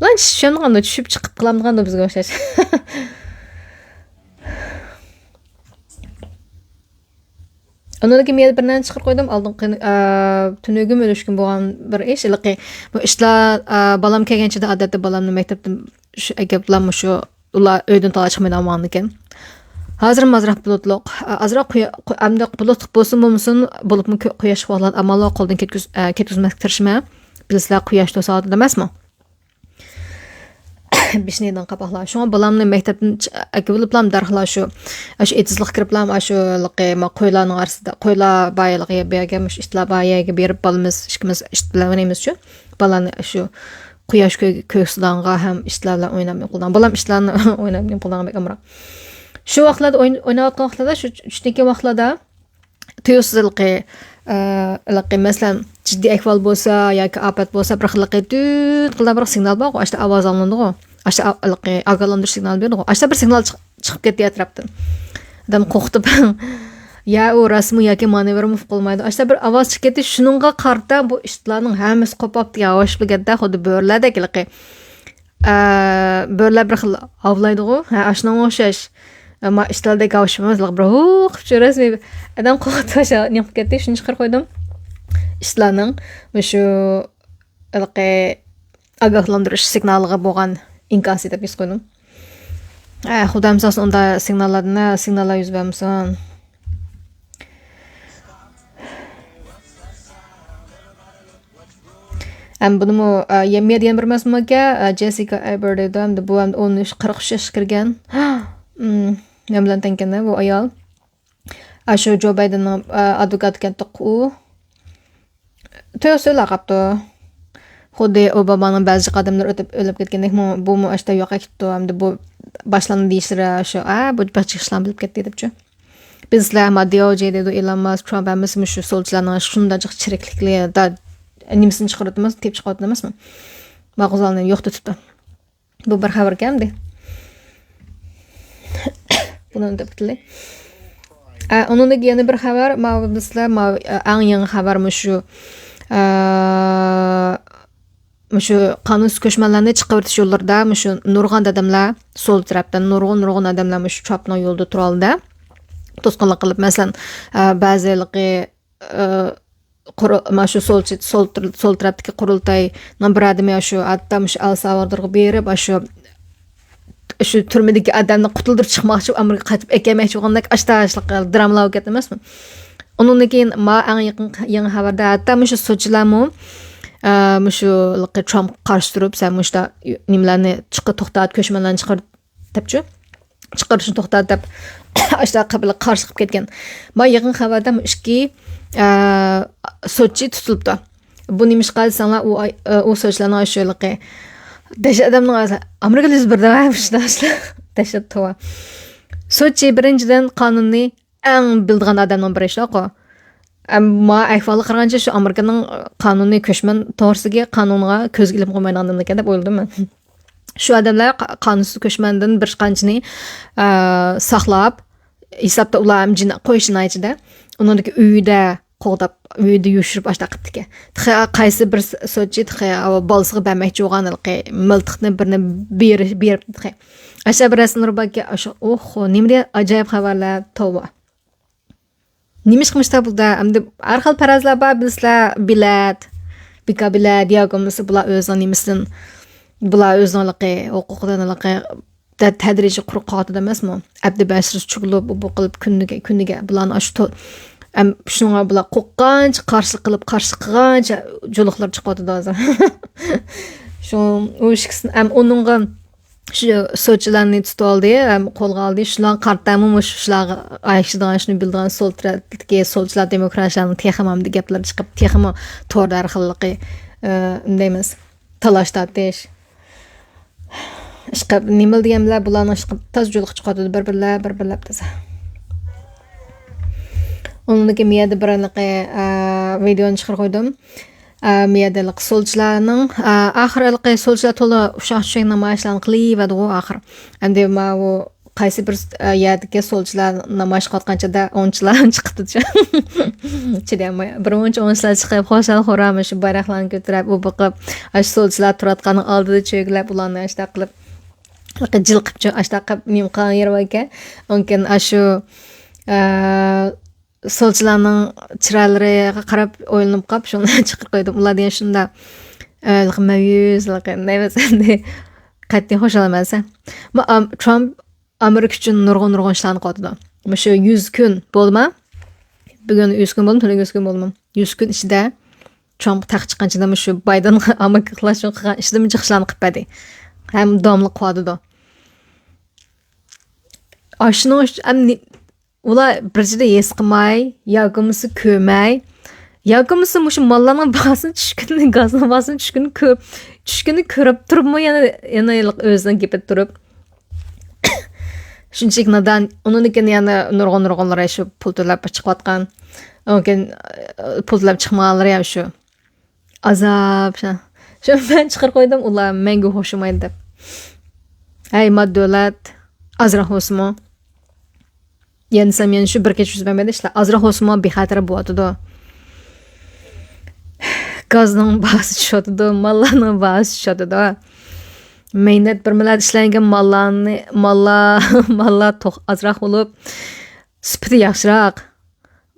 بۇلار چىشلىشىدىغان، چۈشۈپ چىقىپ قالامدىغان بىزگە ئوخشاش. ئۇنىڭدىن كېيىن يەنە بىر نەرسە چىقىرىپ قويدۇم. ئالدىنقى، ئا، تۈنۈگۈن ئۆلۈشكۈن بولغان بىر ئىش. ھېلىقى، بۇ ئىتلار، ئا، بالام كەلگەنچىدە ئادەتتە بالامنى مەكتەپتىن شۇ ئەكەپلا مۇشۇ ئۇلار ئۆيدىن تالا چىقمايدىغان ماڭىدىكەن. ھازىرمۇ ئازراق بۇلۇتلۇق. ئا، ئازراق قۇيا-، قۇ-، ئەمدى بۇلۇتلۇق بولسۇن بولمىسۇن، بولۇپمۇ كۆ-، قۇياش ۋاقىتلاردا ئامانلىق قولدىن كەتكۈز-، ئا، كەتكۈزمەسكە تىرىشىمەن. بىلسىلەر قۇياش توساۋاتىدۇ ئەمەسمۇ؟ بېشىنى يەيدىغان قاپاقلار. شۇڭا بالامنى مەكتەپتىن چ-، ئەكىۋېلىپلا دەرھال شۇ، ئاشۇ ئېتىزلىققا كىرىپلا، ئاشۇ ھېلىقى ما قويلارنىڭ ئارىسىدا، قويلار بار ھېلىقى بۇ يەرگە، مۇشۇ ئىتلار بار يەرگە بېرىپ، بالىمىز ئىككىمىز ئىت بىلەن ئوينايمىزچۇ. بالىنى شۇ قۇياش كۆ-، كۆرسىتىدىغانغا ھەم ئىتلار بىلەن ئويناپ نېمە قىلىدىغان. بالام ئىتلارنى ئويناپ نېمە قىلىدىغان بەك ئامراق. شۇ ۋاقىتلاردا ئوين-، ئويناۋاتقان ۋاقىتلاردا، شۇ چۈشتىن كېيىن ۋاقىتلاردا تۇيۇقسىز ھېلىقى، ئە، ھېلىقى، مەسىلەن، جىددىي ئەھۋال بولسا ياكى ئاپەت بولسا، بىر خىللىقى دۈت قىلىدىغان بىر سىگنال بارغۇ، ئاشۇنداق ئاۋاز ئاڭلىنىدىغۇ، ئاشۇنداق ئاۋ-، ھېلىقى ئاگاھلاندۇرۇش سىگنالى بېرىدىغۇ، ئاشۇنداق بىر سىگنال چىق-، چىقىپ كەتتى ئەتراپتىن. ئادەم قورقۇپ، يا ئۇ راستمۇ ياكى مانېۋىرمۇ ئۇقۇپ بولمايدۇ. ئاشۇنداق بىر ئاۋاز چىقىپ كەتتى، شۇنىڭغا قارىتا بۇ ئىتلارنىڭ ھەممىسى قوپاپتۇ، ياۋاش بولغاندا، خۇددى بۆرىلەردەك ھېلىقى. ئە، بۆرىلەر بىر خىل ھاۋلايدىغۇ؟ ھە، ئاشۇنىڭغا ئوخشاش. ئەمما ئىتلاردەك ھاۋشىمايمىز، بىر ھۇ قىلىپ شۇ رەسمىي ئادەم قورقۇتۇش نېمە قىلىپ كەتتى، شۇنى چىقىرىپ قويدۇم. ئىتلارنىڭ مۇشۇ ھېلىقى ئاگاھلاندۇرۇش سىگنالىغا بولغان ئىنكاسى دەپ يېزىپ قويدۇم. ئە، خۇدايىم ساقلىسۇن، ئۇنداق سىگناللاردىن، سىگناللار يۈز بەرمىسۇن. ھەم بۇنىمۇ، ئە، يە-، مىيادا يەنە بىر مەسىلىمۇ بار ئىكەن، ئە، جېسسىكا ئەلبەر دەيدۇ، ھەمدە بۇ ھەمدە ئون ياش، قىرىق ئۈچ ياشقا كىرگەن. مم، مەن بىلەن تەڭكەن بۇ ئايال. ئاشۇ جو بايدېننىڭ، ئە، ئادۋوكاتى كەتتىق ئۇ. تۆت سۆزلەپ قاپتۇ. خۇددى ئوبامانىڭ بەزى ئادەملەر ئۆتۈپ ئۆلۈپ كەتكەندەك، مۇ-، بۇمۇ ئاشتا يوقاپ كېتىپتۇ. ھەمدە بۇ باشلاندى دېيىشلىرى شۇ، ئا، بۇ باشقا ئىشلارنى بىلىپ كەتتى دەپچۇ. بىزلەر ما ديو جې دەيدۇ، ئېلون ماسك، ترامپ ھەممىسى مۇشۇ سولچىلارنىڭ شۇنداق جىق چىرىكلىكلىرىدا نېمىسىنى چىقىرىۋاتىمىز، تېپىپ چىقىرىۋاتىمىزمۇ؟ ما غۇزالنى يوقىتىۋېتىپتۇ. بۇ بىر خەۋەركەن دە. بۇنى ئۇنتۇپ كېتىلدى. ئە، ئۇنىڭدىن كېيىن يەنە بىر خەۋەر، ماۋۇ بىلىسىلەر، ماۋۇ، ئە، ئەڭ يېڭى خەۋەر مۇشۇ، ئە، مۇشۇ قانۇنسىز كۆچمەنلەرنى چىقىرىۋېتىش يوللىرىدا مۇشۇ نۇرغۇن ئادەملەر سول تەرەپتىن نۇرغۇن، نۇرغۇن ئادەملەر مۇشۇ ترامپنىڭ يولىدا تۇرالىدى. توسقۇنلۇق قىلىپ، مەسىلەن، ئە، بەزى ھېلىقى، ئە، قۇر-، مانا شۇ سولچى-، سول تۈر-، سول تەرەپتىكى قۇرۇلتاينىڭ بىر ئادىمى شۇ، ھەتتا مۇشۇ ئەل سالۋادورغا بېرىپ، شۇ، شۇ تۈرمىدىكى ئادەمنى قۇتۇلدۇرۇپ چىقماقچى، ئامېرىكىغا قايتىپ ئەكەلمەكچى بولغاندەك ئاشتا-ئاشلىق درامىلار بولۇپ كەتتى ئەمەسمۇ؟ ئۇنىڭدىن كېيىن ما ئەڭ يېقىن يېڭى خەۋەردە ھەتتا مۇشۇ سوتچىلارمۇ، ئە، مۇشۇ ترامپقا قارشى تۇرۇپ، سەن مۇشۇنداق نېمىلەرنى چىقىر، توختات، كۆچمەنلەرنى چىقىر دەپچۇ. چىقىرىشنى توختات دەپ، ئاشۇنداق قىلىپ قارشى چىقىپ كەتكەن. ما يېقىن خەۋەردە ئىككى، ئە، سوتچى تۇتۇلۇپتۇ. بۇ نېمىشقا دېسەڭلار، ئۇ ئاي-، ئە، ئۇ سوتچىلارنىڭ شۇ ھېلىقى دەھشەت ئادەمنىڭ ئارىسىدا ئامېرىكىدا يۈز بېرىدۇ، ھە، مۇشۇنداق ئىشلار. دەھشەت توۋا. سوتچى بىرىنچىدىن قانۇننى ئەڭ بىلىدىغان ئادەمنىڭ بىرى ئىشلاقۇ. ئەمما ئەھۋالغا قارىغانچە شۇ ئامېرىكىنىڭ قانۇنى، كۆچمەن توغرىسىدىكى قانۇنغا كۆزگە ئىلىپ قويمايدىغان ئادەملىكەن دەپ ئويلىدىم مەن. شۇ ئادەملەر قا-، قانۇنسىز كۆچمەندىن بىر قانچىنى، ئە، ساقلاپ، ھېسابتا ئۇلار ھەم جىنا-، قوي جىنايىتچىدە، ئۇنىڭدىكى ئۆيىدە قوغداپ، ئۆيىدە يوشۇرۇپ ئاشۇنداق قىپتىكەن. تېخى قايسى بىر س-، سوتچى تېخى بالىسىغا بەرمەكچى بولغان ھېلىقى مىلتىقنى بىرنى بېرى-، بېرىپتۇ تېخى. ئاشۇ بىر رەسىملىرى باركەن، ئاشۇ، ئوھو، نېمە دېگەن ئاجايىپ خەۋەرلەر، توۋا. نېمىشقا مۇشۇنداق بولدى؟ ئەمدى ھەر خىل پەرەزلەر بار، بىلسىلەر، بېلەت، بىكا بېلەت ياكى بولمىسا بۇلار ئۆزىنىڭ نېمىسىدىن، بۇلار ئۆزىنىڭ ھېلىقى ھوقۇقىدىن ھېلىقى دە-، تەدرىجىي قۇرۇپ قالىۋاتىدۇ ئەمەسمۇ؟ ئەبدى بەشىر چۇگۇلۇپ، بۇ قىلىپ كۈنىگە، كۈنىگە بۇلارنى ئاشۇ تو-، ئەم، شۇڭا بۇلار قورققانچە قارشىلىق قىلىپ، قارشىلىق قىلغانچە جۇلۇقلار چىقىۋاتىدۇ ھازىر. شۇ، ئۇ ئىككىسىنى، ئەم، ئۇنىڭغا شۇ سوتچىلارنى تۇتۇۋالدى ھەم قولغا ئالدى. شۇلارغا قارىتامۇ مۇشۇ شۇلارغا ئايىشىدىغان، شۇنى بىلىدىغان سول تەرەپتىكى سولچىلار، دېموكراتلارنىڭ تېخىمۇ ئەمدى گەپلىرى چىقىپ، تېخىمۇ توردا ھەر خىللىقى، ئە، نېمە دەيمىز، تالاش تارتىش. ئىشقىلىپ، نېمىلا دېگەن بىلەن بۇلارنىڭ ئىشقىلىپ تازا جۇلۇق چىقىۋاتىدۇ، بىر-بىرلەپ، بىر-بىرلەپ تازا. ئۇنىڭدىن كېيىن مۇ يەردە بىر ھېلىقى، ئە، ۋىدېونى چىقىرىپ قويدۇم. ئە، مۇ يەردە ھېلىقى سولچىلارنىڭ، ئە، ئاخىر ھېلىقى سولچىلار تولا ئۇششاق چۈشەك نامايىشلارنى قىلىۋەردىغۇ ئاخىر. ئەمدى ماۋۇ قايسى بىر، ئە، يەردىكى سولچىلار نامايىش قىلىۋاتقان چاغدا ئوڭچىلار چىقىپتۇ. چىدىيالماي. بىر مۇنچە ئوڭچىلار چىقىپ، خۇشال-خۇرام شۇ بايراقلارنى كۆتۈرۈپ، ئۇ بېقىپ، ئاشۇ سولچىلار تۇرۇۋاتقاننىڭ ئالدىدا چۆگىلەپ، ئۇلارنى ئاشۇنداق قىلىپ، جىلقىپ، ئاشۇنداق قىلىپ نېمە قىلغان يېرى بار ئىكەن. ئۇنىڭ كېيىن ئاشۇ، ئە، سولچىلارنىڭ چىرايلىرىغا قاراپ ئويلىنىپ قاپ، شۇنى چىقىرىپ قويدۇم. ئۇلار دېگەن شۇنداق، ئە، مەيۈس، نېمە ئەمدى، قەتئىي خۇشال ئەمەس. ما-، ئام-، ترامپ ئامېرىكا ئۈچۈن نۇرغۇن، نۇرغۇن ئىشلارنى قىلىۋاتىدۇ. مۇشۇ يۈز كۈن بولدىما؟ بۈگۈن يۈز كۈن بولدىمۇ، تۈنۈگۈن يۈز كۈن بولدىمۇ؟ يۈز كۈن ئىچىدە ترامپ تەخت چىققان چېغىدا مۇشۇ بايدېنغا ئامېرىكا ئىقتىدارى ئۈچۈن قىلغان ئىشلىرىمۇ جىق ئىشلارنى قىلىپ بەردى. ھەم داۋاملىق قىلىۋاتىدۇ. ئاشۇنىڭ ئۈچۈن ئەمدى ئۇلار بىر جىدە ھېس قىلماي، ياكى بولمىسا كۆرمەي، ياكى بولمىسا مۇشۇ ماللارنىڭ باھاسىنى چۈشكۈنىنى، گازنىڭ باھاسىنى چۈشكۈنىنى كۆرۈپ، چۈشكۈنىنى كۆرۈپ تۇرۇپمۇ يەنە، يەنە ئۆزىنىڭ گېپىدە تۇرۇپ. شۇنچىلىك نادان، ئۇنىڭدىن كېيىن يەنە نۇرغۇن، نۇرغۇنلىرى شۇ پۇل تۆلەپ چىقىۋاتقان. ئۇنىڭدىن كېيىن، ئە، پۇل تۆلەپ چىقمىغانلىرى يا شۇ. ئازاب، شۇ، شۇ مەن چىقىرىپ قويدۇم، ئۇلار مەڭگۈ خۇشالمايدۇ دەپ. ھەي، ما دۆلەت، ئازراق بولسىمۇ. يەنە دېسەم، يەنە شۇ بىر كېچە يۈز بەرمەيدۇ ئىشلار. ئازراق بولسىمۇ بىخەتەر بولۇۋاتىدۇ. گازنىڭ باھاسى چۈشۈۋاتىدۇ، ماللارنىڭ باھاسى چۈشۈۋاتىدۇ. مەينەت بىر مىللەت ئىشلەنگەن ماللارنى، ماللار، ماللار توق-، ئازراق بولۇپ، سۈپىتى ياخشىراق.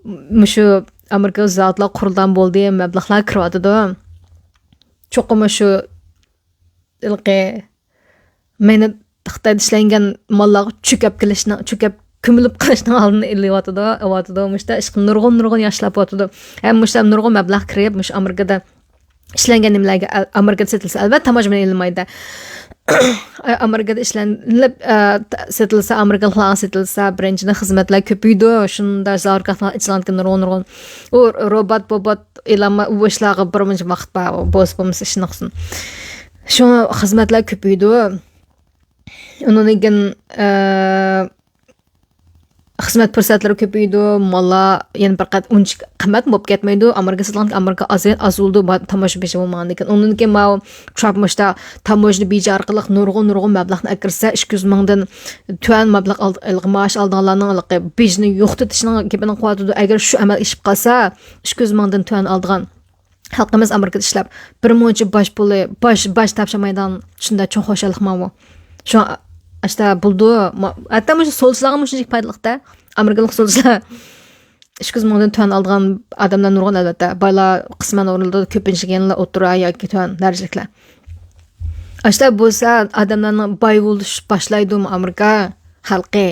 مۇشۇ ئامېرىكا زاۋۇتلار قۇرۇلغان بولدى، مەبلەغلەر كىرىۋاتىدۇ. چوقۇم مۇشۇ ھېلىقى مەينەت خىتايدا ئىشلەنگەن ماللارغا چۆكۈپ كېلىشنىڭ، چۆكۈپ كۆمۈلۈپ قېلىشنىڭ ئالدىنى ئېلىۋاتىدۇ، ئېلىۋاتىدۇ. مۇشۇنداق ئىشقا نۇرغۇن، نۇرغۇن ياشلار بولۇۋاتىدۇ. ھەم مۇشۇنداق نۇرغۇن مەبلەغ كىرىپ، مۇشۇ ئامېرىكىدا ئىشلەنگەن نېمىلەرگە ئەل-، ئامېرىكىدا سېتىلسا، ئەلۋەتتە، تاموژنا ئېلىنمايدۇ. ئامېرىكىدا ئىشلىنىپ، ئە، ت-، سېتىلسا، ئامېرىكىلىقلارغا سېتىلسا، بىرىنچىدىن، خىزمەتلەر كۆپىيىدۇ. شۇنداق زاكازلار ئېچىلغاندىكىن نۇرغۇن، نۇرغۇن. ئۇ روبوت، بوبوت، ئېلانما، ئۇ ئىشلارغا بىر مۇنچە ۋاقىت بار، بولسا، بولمىسا ئىشلىنىپ قالسۇن. شۇڭا خىزمەتلەر كۆپىيىدۇ. ئۇنىڭدىن كېيىن، ئە، خىزمەت پۇرسەتلىرى كۆپىيىدۇ، ماللار يەنە بىر قەت ئۇنچە قىممەت بولۇپ كەتمەيدۇ. ئامېرىكا سېتىلغان ئامېرىكا ئاز، ئاز بولىدۇ، با-، تاموژنا بېجى بولمىغاندىن كېيىن. ئۇنىڭدىن كېيىن ماۋۇ ترامپ مۇشتا تاموژنا بېجى ئارقىلىق نۇرغۇن، نۇرغۇن مەبلەغنى ئەكىرسە، ئىككى يۈز مىڭدىن تۆۋەن مەبلەغ ئال-، مائاش ئالىدىغانلارنىڭ ھېلىقى بېجىنى يوقىتىشنىڭ گېپىنى قىلىۋاتىدۇ. ئەگەر شۇ ئەمەلگە ئېشىپ قالسا، ئىككى يۈز مىڭدىن تۆۋەن ئالىدىغان خەلقىمىز ئامېرىكىدا ئىشلەپ، بىر مۇنچە باج پۇلى، باج، باج تاپشۇرمايدىغان شۇنداق چوڭ خۇشاللىق ماۋۇ. شۇڭا ئاشتا بولىدۇ. ما-، ھەتتا مۇشۇ سولچىلارغا مۇشۇنچىلىك پايدىلىق-دە. ئامېرىكىلىق سولچىلار ئىككى يۈز مىڭدىن تۆۋەن ئالىدىغان ئادەملەر نۇرغۇن، ئەلۋەتتە. بايلار قىسمەن ئورۇنلىرىدا، كۆپىنچىلىكى يەنىلا ئوتتۇرا ياكى تۆۋەن دەرىجىلىكلەر. ئاشتا بولسا ئادەملەرنىڭ باي بولۇش باشلايدۇ ئامېرىكا خەلقى.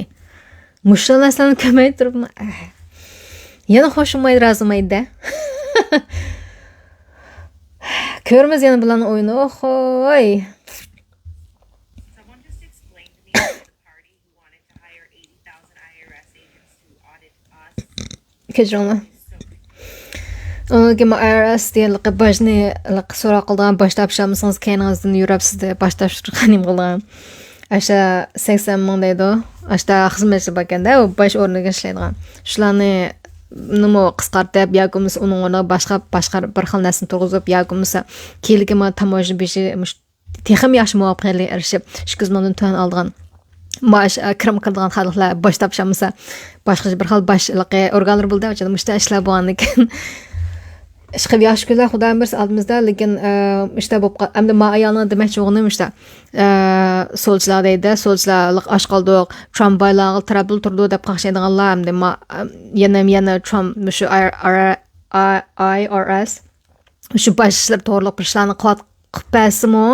مۇشۇ نەرسىلەرنى كۆرمەي تۇرۇپمۇ، ئەھ. يەنە خۇشۇم بولمايدۇ، رازى بولمايدۇ-دە. كۆرىمىز يەنە بۇلارنىڭ ئويۇنى. ئوخۇي. كەچۈرۈڭلار. ئۇنىڭدىن كېيىن ئاي ئار ئېس دېگەن باجنى سوراق قىلىدىغان، باج تاپشۇرالمىسىڭىز كەينىڭىزدىن يۈرۈپ سىزنى باج تاپشۇرغان نېمە قىلىدىغان. ئاشتا سەكسەن مىڭ دەيدۇ. ئاشتا خىزمەتچى باركەندە، ئۇ باج ئورنىدا ئىشلەيدىغان. شۇلارنى نېمە قىسقارتىپ ياكى بولمىسا ئۇنىڭ ئورنىغا باشقا، باشقا بىر خىل نەرسىنى تۇرغۇزۇپ ياكى بولمىسا كېيىنكى ما تاموژنا بېجى مۇش-، تېخىمۇ ياخشى مۇۋەپپەقىيەتلەرگە ئېرىشىپ، ئىككى يۈز مىڭدىن تۆۋەن ئالىدىغان مائاش، ئە، كىرىم كىرىدىغان خەلقلەر باج تاپشۇرمىسا، باشقا بىر خىل باجلىقى ئورگانلىرى بولدى، مۇشۇنداق ئىشلار بولغاندىكىن. ئىشقىلىپ ياخشى كۈنلەر خۇدايىم بەرسە ئالدىمىزدا، لېكىن، ئە، ئىشتا بولۇپ قال-، ئەمدى ما ئايالنىڭ دېمەكچى بولغىنى ئىشتا، ئە، سولچىلار دەيدۇ، سولچىلار ئاچ قالدۇق، ترامپ بايلارغا تىرەپ تۇرىدۇ دەپ قاقشايدىغانلار، ئەمدى ما، ئە، يەنە، يەنە ترامپ مۇشۇ ئاي ئار ئېس شۇ باش ئىشلەپ توغرىلىق بىر ئىشلارنى قىلىۋات-، قىلىپ بەرسىمۇ،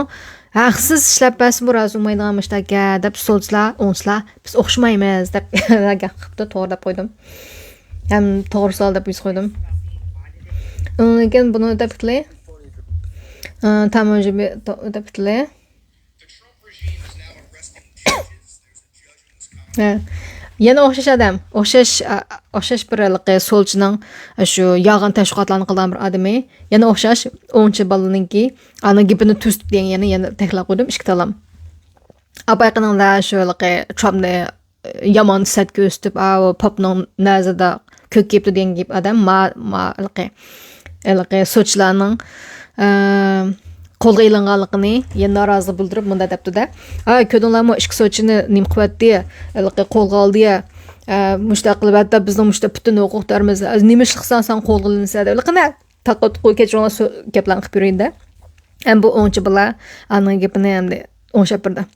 ھەقسىز ئىشلەپ بەرسىمۇ رازى بولمايدىغان مۇشۇنداق گەپ دەپ سولچىلار، ئوڭچىلار، بىز ئوخشىمايمىز دەپ گەپ قىپتۇ، توغرا دەپ قويدۇم. ھەم توغرا سوئال دەپ يۈز قويدۇم. ئۇنىڭدىن كېيىن بۇنى دەپتىلى، ئى، تاموژنا بى-، تو-، دەپتىلى. ھە. يەنە ئوخشاش ئادەم، ئوخشاش، ئا، ئوخشاش بىر ھېلىقى سولچىنىڭ شۇ يالغان تەشۋىقاتلارنى قىلىدىغان بىر ئادىمى. يەنە ئوخشاش ئوڭچى بالىنىڭكى، ئانا گېپىنى تۈزىتىپ دېگەن يەنە، يەنە تەكرارلاپ قويدۇم، ئىككى تالام. ئاپاي قېنىڭلار شۇ ھېلىقى ترامپنى يامان سەت كۆرسىتىپ، ئاۋۇ پوپنىڭ نەزىرىدە كۆك كېپتۇ دېگەن گېپى ئادەم ما، ما، ھېلىقى، ھېلىقى سوتچىلارنىڭ، ئە، قولغا ئېلىنغانلىقىنى يەنە نارازىلىق بىلدۈرۈپ مۇنداق دەپتۇ-دە. ھە، كۆردۈڭلارمۇ، ئىككى سوتچىنى نېمە قىلىۋەتتى؟ ھېلىقى قولغا ئالدى-يا، ئە، مۇشۇنداق قىلىۋەتتى، بىزنىڭ مۇشۇنداق پۈتۈن ھوقۇقدارمىز، نېمە ئىش قىلساڭ سەن قولغا ئېلىنىسەن دەپ. ھېلىقى نە؟ تاقا-تۇقا كەچۈرۈڭلار، سو-، گەپلەرنى قىلىپ يۈرۈيىن-دە. ھەم بۇ ئوڭچى بالا ئانىڭ گېپىنى ئەمدى ئوڭشاپ بېرىدۇ.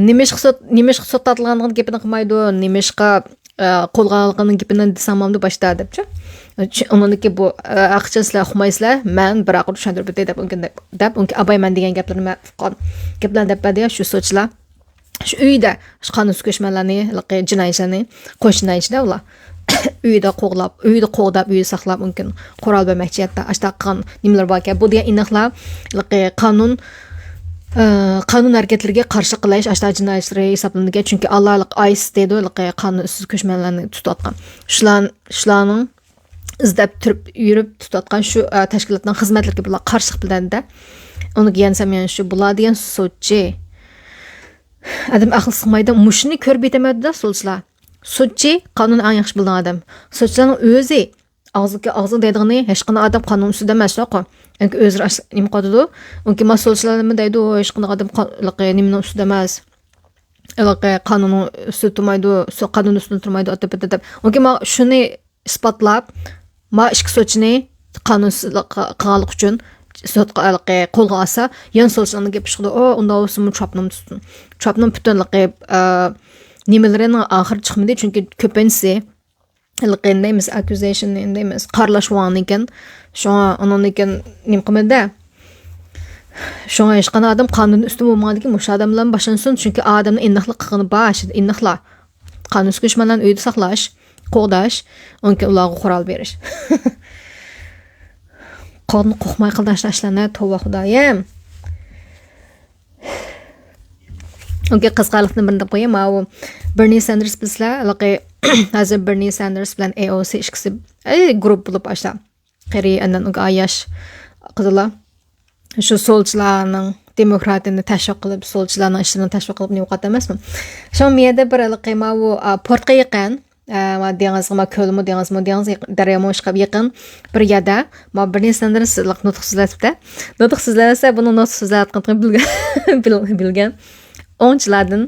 نېمىشقا سوت، نېمىشقا سوت تارتىلغانلىقىنىڭ گېپىنى قىلمايدۇ، نېمىشقا، ئە، قولغا ئالغانلىقىنىڭ گېپىنى دېسەڭ بولامدۇ باشتا دەپچۇ. چۈ-، ئۇنىڭدىكى بۇ، ئە، ھەقىقەتەن سىلەر ئۇقمايسىلەر، مەن بىراقلا چۈشەندۈرۈپ ئۆتەي دەپ، ئۇنىڭ دەپ، ئۇنىڭ ئاباي مەن دېگەن گەپلىرىنى مەن ئۇققان گەپلەرنى دەپ بەردى يا شۇ سوتچىلار. شۇ ئۆيدە، شۇ قانۇنسىز كۆچمەنلەرنى، ھېلىقى جىنايىچىلەرنى، قوش جىنايىچىلەر ئۇلار. ئۆيدە قوغلاپ، ئۆيدە قوغداپ، ئۆيدە ساقلاپ، مۇمكىن قورال بەرمەكچى، ھەتتا ئاشتاق قىلغان نېمىلەر باركەن. بۇ دېگەن ئېنىقلا، ھېلىقى قانۇن، ئە، قانۇن ھەرىكەتلىرىگە قارشى قىلىش، ئاشتاق جىنايەتلىرى ھېسابلىنىدىكەن. چۈنكى ئاللا ھېلىقى ئايس دەيدۇ، ھېلىقى قانۇنسىز كۆچمەنلەرنى تۇتۇۋاتقان. شۇلار، شۇلارنىڭ ئىزدەپ تۇرۇپ يۈرۈپ تۇتۇۋاتقان شۇ، ئە، تەشكىلاتنىڭ خىزمەتلىرىگە بۇلار قارشىلىق بىلدۈرگەندە، ئۇنىڭغا يەنە سەم يەنە شۇ بۇلار دېگەن سوتچى. ئادەم ئەقلى سىغمايدۇ. مۇشۇنى كۆرۈپ يېتەلمەيدۇ-دە سولچىلار. سوتچى قانۇننى ئەڭ ياخشى بىلىدىغان ئادەم. سوتچىلارنىڭ ئۆزى ئاغزىدىكى، ئاغزىدا دەيدىغىنى، ھېچقانداق ئادەم قانۇن ئۈستىدە ئەمەسلىكى. ئەنكى ئۆزلىرى ئاش-، نېمە قىلىدۇ؟ ئۇنكى ما سولچىلار نېمە دەيدۇ؟ ھېچقانداق ئادەم قا-، نېمىنىڭ ئۈستىدە ئەمەس. ھېلىقى قانۇننىڭ ئۈستىدە تۇرمايدۇ، سو-، قانۇن ئۈستىدە تۇرمايدۇ، ئاتىپ ئاتىپ. ئۇنكى ما شۇنى ئىسپاتلاپ، ما ئىككى سوتچىنى قانۇنسىزلىق قىلغانلىقى ئۈچۈن سوتقا، ھېلىقى قولغا ئالسا، يەنە سوتچىلارنىڭ گېپى چىقىدۇ، ئۇ ئۇنداق بولسىمۇ ترامپنىمۇ تۇتسۇن. ترامپنىڭ پۈتۈن ھېلىقى، ئە، نېمىلىرىنىڭ ئاخىرى چىقمىدى، چۈنكى كۆپىنچىسى ھېلىقى نېمىز، ئاككۇزېيشن دەيمىز، قارىلاش بولغاندىكىن، شۇڭا ئۇنىڭدىن كېيىن نېمە قىلمىدى. شۇڭا ھېچقانداق ئادەم قانۇن ئۈستۈن بولمىغاندىكىن مۇشۇ ئادەم بىلەن باشلانسۇن، چۈنكى ئادەمنىڭ ئېنىقلا قىلغىنى بار، ئىنىقلا. قانۇنسىز كۆچمەنلەرنى ئۆيدە ساقلاش، قوغداش، ئۇنىڭ كېيىن ئۇلارغا قورال بېرىش. قورقماي قىلدى ئاشۇنداق ئىشلارنى، توۋا خۇدايىم. ئوكەي، قىزىقارلىقتىن بىرنى دەپ قوياي. ماۋۇ بېرنى ساندېرس بىلىسىلەر، ھېلىقى ھازىر بېرنى ساندېرس بىلەن ئەي ئو سى ئىككىسى، ئەي، گۇرۇپ بولۇپ ئاشۇنداق. قېرى ئاندىن ئۇ ياش قىزلار شۇ سولچىلارنىڭ دېموكراتىيىنى تەشۋىق قىلىپ، سولچىلارنىڭ ئىشلىرىنى تەشۋىق قىلىپ نېمە قىلىۋاتىدۇ ئەمەسمۇ؟ شۇڭا مۇ يەردە بىر ھېلىقى ماۋۇ، ئا، پورتقا يېقىن، ئە، ما دېڭىزغا، ما كۆلمۇ دېڭىزمۇ، دېڭىز يېق-، دەريامۇ ئىشقا يېقىن بىر يەردە ما بېرنى ساندېرس نۇتۇق سۆزلەۋاتىدۇ. نۇتۇق سۆزلەۋاتسا، بۇنىڭ نۇتۇق سۆزلەۋاتقانلىقىنى بىلگەن، بىل-، بىلگەن. ئوڭچىلاردىن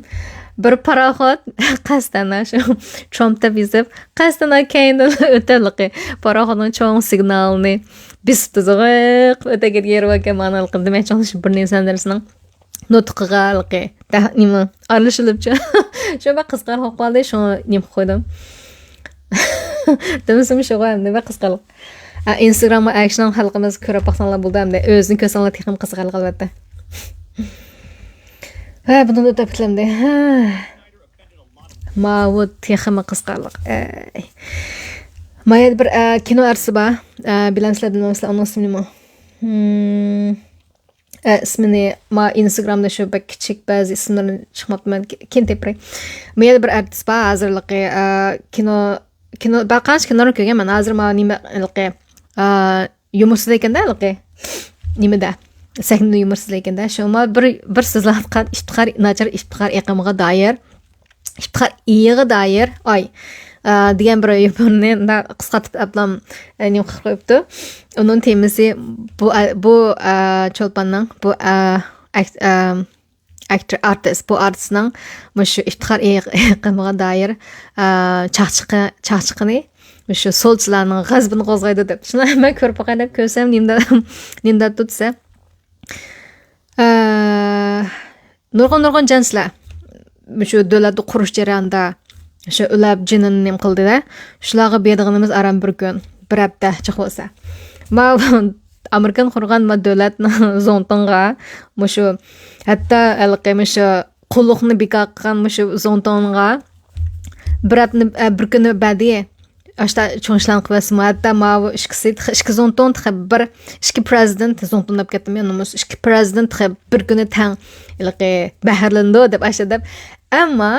بىر پاراخوت قەستەن شۇ ترامپ دەپ يېزىپ، قەستەن كەينىدىن ئۆتەلىقى پاراخوتنىڭ چوڭ سىگنالىنى بېسىپتۇ، زىغىق ئۆتەگەن يېرى باركەن، مانا دېمەكچى، شۇ بېرنى ساندېرسنىڭ نۇتقىغا ھېلىقى نېمە ئارىلىشىلىپچۇ. شۇ بەك قىزىقارلىق بولۇپ قالدى، شۇڭا نېمە قويدۇم. دېمىسىمۇ شۇغۇ ئەمدى بەك قىزىقارلىق. ئا، ئىنستاگرامغا ئەكشىنىڭ خەلقىمىز كۆرۈپ باقساڭلار بولدى ئەمدى. ئۆزىنى كۆرسەڭلار تېخىمۇ قىزىقارلىق ئەلۋەتتە. ھە، بۇنى ئۆتۈپ كېتەمدى. ھە. ماۋۇ تېخىمۇ قىزىقارلىق. ئەي. ما يەردە بىر، ئە، كىنو ئارتىسى بار. ئە، بىلەمسىلەر، بىلمەمسىلەر، ئۇنىڭ ئىسمى نېمە؟ ھىم. ئە، ئىسمىنى ما ئىنستاگرامدا شۇ بەك كىچىك بەزى ئىسىملىرىنى چىقماپتۇ، مەن كېيىن تېپىپ بېرەي. ما يەردە بىر ئارتىس بار، ھازىرلىقى، ئە، كىنو، كىنو، بىر قانچە كىنولارنى كۆرگەن مەن. ھازىر ما نېمە، ھېلىقى، ئە، يۇمۇرسىز ئىكەندە ھېلىقى. نېمىدە؟ سەھنىدە يۇمۇرسىز ئىكەندە. شۇڭا بىر، بىر سۆزلەۋاتقان ئىپتىخار، ناچار ئىپتىخار ئېقىمىغا دائىر، ئىپتىخار ئېيىغا دائىر، ئاي، ئا، دېگەن بىر يۇمۇرنى مۇنداق قىسقارتىپ ئەپلام، ئە، نېمە قىلىپ قويۇپتۇ. ئۇنىڭ تېمىسى بۇ، ئە، بۇ، ئە، چولپاننىڭ، بۇ، ئە، ئەك-، ئە، ئەكتىر، ئارتىس، بۇ ئارتىسنىڭ مۇشۇ ئىپتىخار ئېيىغ-، ئېقىمىغا دائىر، ئە، چاقچىقى، چاقچىقىنى مۇشۇ سولچىلارنىڭ غەزىپىنى قوزغايدۇ دەپ. شۇنى مەن كۆرۈپ باقاي دەپ كۆرسەم، نېمە دە-، نېمە دەپتۇ دېسە، ئە، نۇرغۇن، نۇرغۇن جەنسلەر مۇشۇ دۆلەتنى قۇرۇش جەريانىدا شۇ ئۆلەپ جېنىنى نېمە قىلدى-دە، شۇلارغا بېرىدىغىنىمىز ئاران بىر كۈن، بىر ھەپتە جىق بولسا. ما ئامېرىكىنى قۇرغان ما دۆلەتنىڭ زۇڭتۇڭغا مۇشۇ، ھەتتا ھېلىقى مۇشۇ قۇللۇقنى بىكار قىلغان مۇشۇ زۇڭتۇڭغا بىر ھەپتىنى، ئە، بىر كۈننى بەردى. ئاشتا چوڭ ئىشلارنى قىلىۋەتسىمۇ، ھەتتا ماۋۇ ئىككىسى، تېخى ئىككى زۇڭتۇڭ تېخى بىر، ئىككى پرېزىدېنت زۇڭتۇڭ دەپ كەتتىم يا، نومۇس، ئىككى پرېزىدېنت تېخى بىر كۈنى تەڭ ھېلىقى بەھرىلىنىدۇ دەپ ئاشۇ دەپ. ئەمما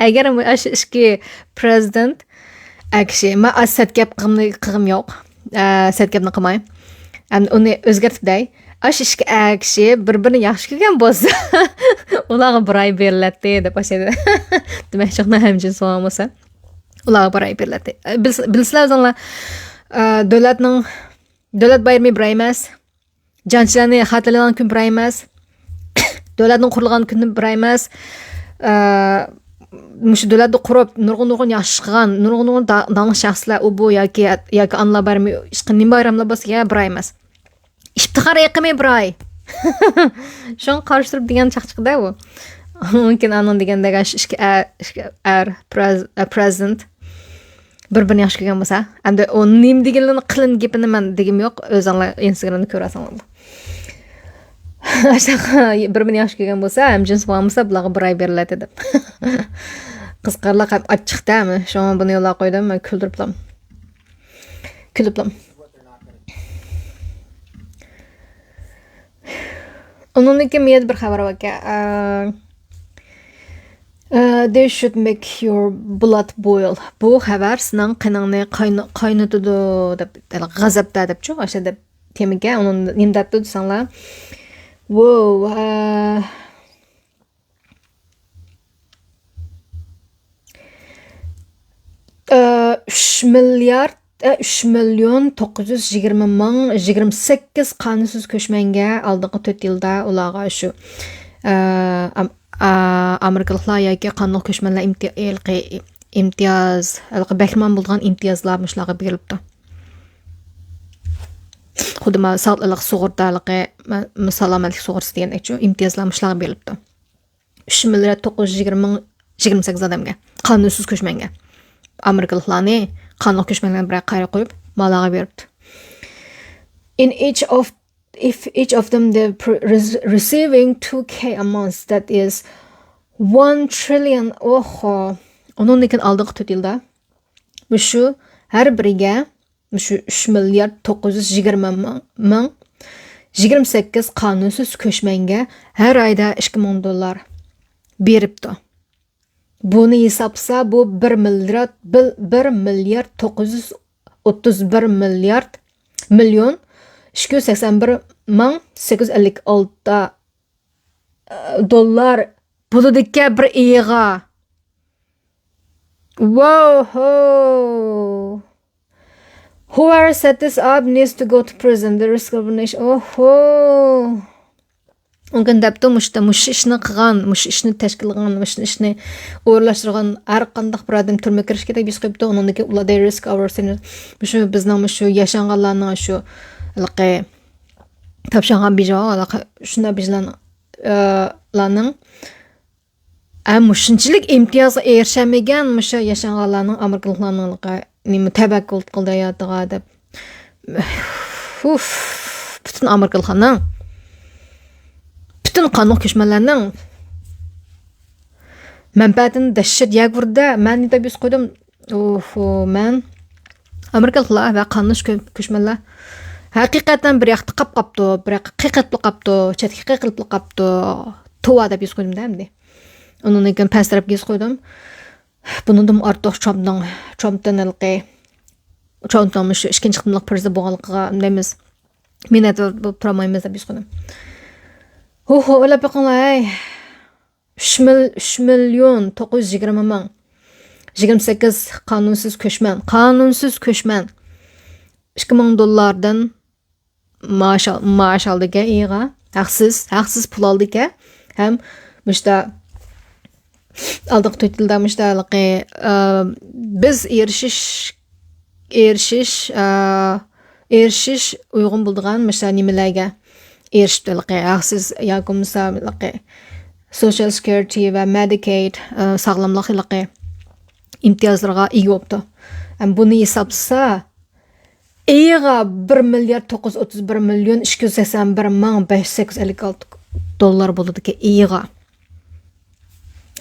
ئەگەر ئاشۇ ئىككى پرېزىدېنت ئەكشى، مەن ئاز سەت گەپ قىلغىنى قىلغۇم يوق. ئە، سەت گەپنى قىلماي. ئەمدى ئۇنى ئۆزگەرتىپ دەي. ئاشۇ ئىككى ئەكشى بىر-بىرىنى ياخشى كۆرگەن بولسا، ئۇلارغا بىر ئاي بېرىلەتتى دەپ باشلايدۇ. دېمەكچى، ھەمجىنس بولغان بولسا، ئۇلارغا بىر ئاي بېرىلەتتى. ئە، بىلس-، بىلىسىلەر ئۆزۈڭلار، ئە، دۆلەتنىڭ، دۆلەت بايرىمى بىر ئاي ئەمەس. جەڭچىلەرنى خاتىرىلەيدىغان كۈن بىر ئاي ئەمەس. دۆلەتنىڭ قۇرۇلغان كۈنى بىر ئاي ئەمەس. ئە، مۇشۇ دۆلەتنى قۇرۇپ، نۇرغۇن، نۇرغۇن ياخشى ئىش قىلغان، نۇرغۇن، نۇرغۇن دا-، داڭلىق شەخسلەر، ئۇ، بۇ ياكى، ياكى ئانىلار بايرىمى، ئىشقا نېمە بايراملار بولسا، يا بىر ئاي ئەمەس. ئىپتىخار ئېقىمى بىر ئاي. شۇڭا قارشى تۇرۇپ دېگەن چاقچىقىدا ئۇ. مۇمكىن ئانىڭ دېگەندەك، ئاشۇ ئىككى ئە-، ئىككى ئەر، پرېز-، ئە، پرېزىدېنت بىر-بىرىنى ياخشى كۆرگەن بولسا، ئەمدى ئۇ نېمە دېگەنلىرىنى، قىلىن گېپىنى مەن دېگۈم يوق، ئۆزۈڭلار ئىنستاگرامدا كۆرۈۋالساڭلار. ئاشۇنداق بىر-بىرىنى ياخشى كۆرگەن بولسا، ھەمجىنس بولغان بولسا، بۇلارغا بىر ئاي بېرىلەتتى دەپ. قىزىقارلىق ھەم ئاچچىق-دە، شۇڭا بۇنى يوللاپ قويدۇم، مەن كۈلدۈرۈپلام. كۈلۈپلام. ئۇنىڭدىن كېيىن مۇ يەردە بىر خەۋەر باركەن. ئە، ئە، they should make your blood boil. بۇ خەۋەر سېنىڭ قېنىڭنى قاينا-، قاينىتىدۇ دەپ، يەنى غەزەپتە دەپچۇ، ئاشۇ دەپ تېمىكەن. ئۇنى نېمە دەپتۇ دېسەڭلار. ۋو، ئە، ئە، ئۈچ مىليارد، ئە، ئۈچ مىليون توققۇز يۈز يىگىرمە مىڭ يىگىرمە سەككىز قانۇنسىز كۆچمەنگە ئالدىنقى تۆت يىلدا ئۇلارغا شۇ، ئە، ئام-، ئا-، ئامېرىكىلىقلار ياكى قانۇنلۇق كۆچمەنلەر ئىمتىيا-، ھېلىقى ئىمتىياز، ھېلىقى بەھرىمەن بولىدىغان ئىمتىيازلار مۇشۇلارغا بېرىلىپتۇ. خۇددى مانا ساغ-، ھېلىقى سۇغۇرتا، ھېلىقى، مە-، سالامەتلىك سۇغۇرتىسى دېگەندەكچۇ، ئىمتىيازلار مۇشۇلارغا بېرىلىپتۇ. ئۈچ مىليارد توققۇز يۈز يىگىرمە مىڭ يىگىرمە سەككىز ئادەمگە قانۇنسىز كۆچمەنگە. ئامېرىكىلىقلارنى قانۇنلۇق كۆچمەنلەرنى بىرەر قايرىغا قويۇپ، مالاغا بېرىپتۇ. In each of, if each of them they pre-, res-, receiving two K a month, that is one trillion. ئوھو. ئۇنىڭدىن كېيىن ئالدىنقى تۆت يىلدا مۇشۇ ھەر بىرىگە شۇ ئۈچ مىليارد توققۇز يۈز يىگىرمە مىڭ، مىڭ يىگىرمە سەككىز قانۇنسىز كۆچمەنگە ھەر ئايدا ئىككى مىڭ دوللار بېرىپتۇ. بۇنى ھېسابلىسا، بۇ بىر مىليارد، بىر، بىر مىليارد توققۇز يۈز ئوتتۇز بىر مىليارد، مىليون ئىككى يۈز سەكسەن بىر مىڭ سەككىز يۈز ئەللىك ئالتە، ئە، دوللار بولىدىكەن بىر ئېيىغا. ۋوھو! Whoever set this up needs to go to prison. The risk of nation. ئوھو! ئۇنىڭ دەپتۇ، مۇشۇ، مۇشۇ ئىشنى قىلغان، مۇشۇ ئىشنى تەشكىل قىلغان، مۇشۇ ئىشنى ئورۇنلاشتۇرغان ھەر قانداق بىر ئادەم تۈرمىگە كىرىشكە تەكلىپ قىلىپتۇ. ئۇنىڭدىكى ئۇلار، they risk our safety. مۇشۇ بىزنىڭ مۇشۇ ياشانغانلارنىڭ شۇ ھېلىقى تاپشۇرغان بېجى، ھېلىقى شۇنداق بېجىلارنىڭ، ئە، لارنىڭ ھە، مۇشۇنچىلىك ئىمتىيازغا ئېرىشەلمىگەن مۇشۇ ياشانغانلارنىڭ، ئامېرىكىلىقلارنىڭ نېمە تەۋەككۈل قىلدى ھاياتىغا دەپ. ئۇف، پۈتۈن ئامېرىكىلىقلارنىڭ، پۈتۈن قانۇن كۆچمەنلەرنىڭ مەنپەئەتىنى دەھشەت يەرگە ئۇردى. مەن نېمە دەپ يۈز قويدۇم؟ ئوھو، مەن ئامېرىكىلىقلار ۋە قانۇن كۆ-، كۆچمەنلەر ھەقىقەتەن بىر ياقتا قاپ قاپتۇ، بىر ياققا قېقىلىپلا قاپتۇ، چەتكە قېقىلىپلا قاپتۇ. توۋا دەپ يۈز قويدۇم-دە ئەمدى. ئۇنىڭدىن كېيىن پەس تەرەپكە يۈز قويدۇم. بۇنىڭدىن ئارتۇق ترامپنىڭ، ترامپتىن ھېلىقى، ترامپنىڭ مۇشۇ ئىككىنچى قېتىملىق پىرېزىدېنت بولغانلىقىغا نېمىمىز، مىننەتدار بولۇپ تۇرالمايمىز دەپ يۈز قويدۇم. ھو، ھو، ئويلاپ بېقىڭلار، ھەي. ئۈچ مىل-، ئۈچ مىليون توققۇز يۈز يىگىرمە مىڭ. يىگىرمە سەككىز قانۇنسىز كۆچمەن. قانۇنسىز كۆچمەن. ئىككى مىڭ دوللاردىن مائاش ئال-، مائاش ئالىدىكەن ئېيىغا. ھەقسىز، ھەقسىز پۇل ئالىدىكەن. ھەم مۇشتا ئالدىنقى تۆت يىلدا مۇشتا ھېلىقى، ئە، بىز ئېرىشىش، ئېرىشىش، ئە، ئېرىشىش ئۇيغۇن بولىدىغان مۇشتا نېمىلەرگە ئېرىشىپتۇ ھېلىقى. ھەقسىز ياكى بولمىسا ھېلىقى سوشىيال سېكيۇرىتى ۋە مېدىكېيد، ئە، ساغلاملىق ھېلىقى ئىمتىيازلىرىغا ئىگە بوپتۇ. ھەم بۇنى ھېسابلىسا، ئېيىغا بىر مىليارد توققۇز يۈز ئوتتۇز بىر مىليون ئىككى يۈز سەكسەن بىر مىڭ بەش يۈز سەككىز يۈز ئەللىك ئالتە دوللار بولىدىكەن ئېيىغا.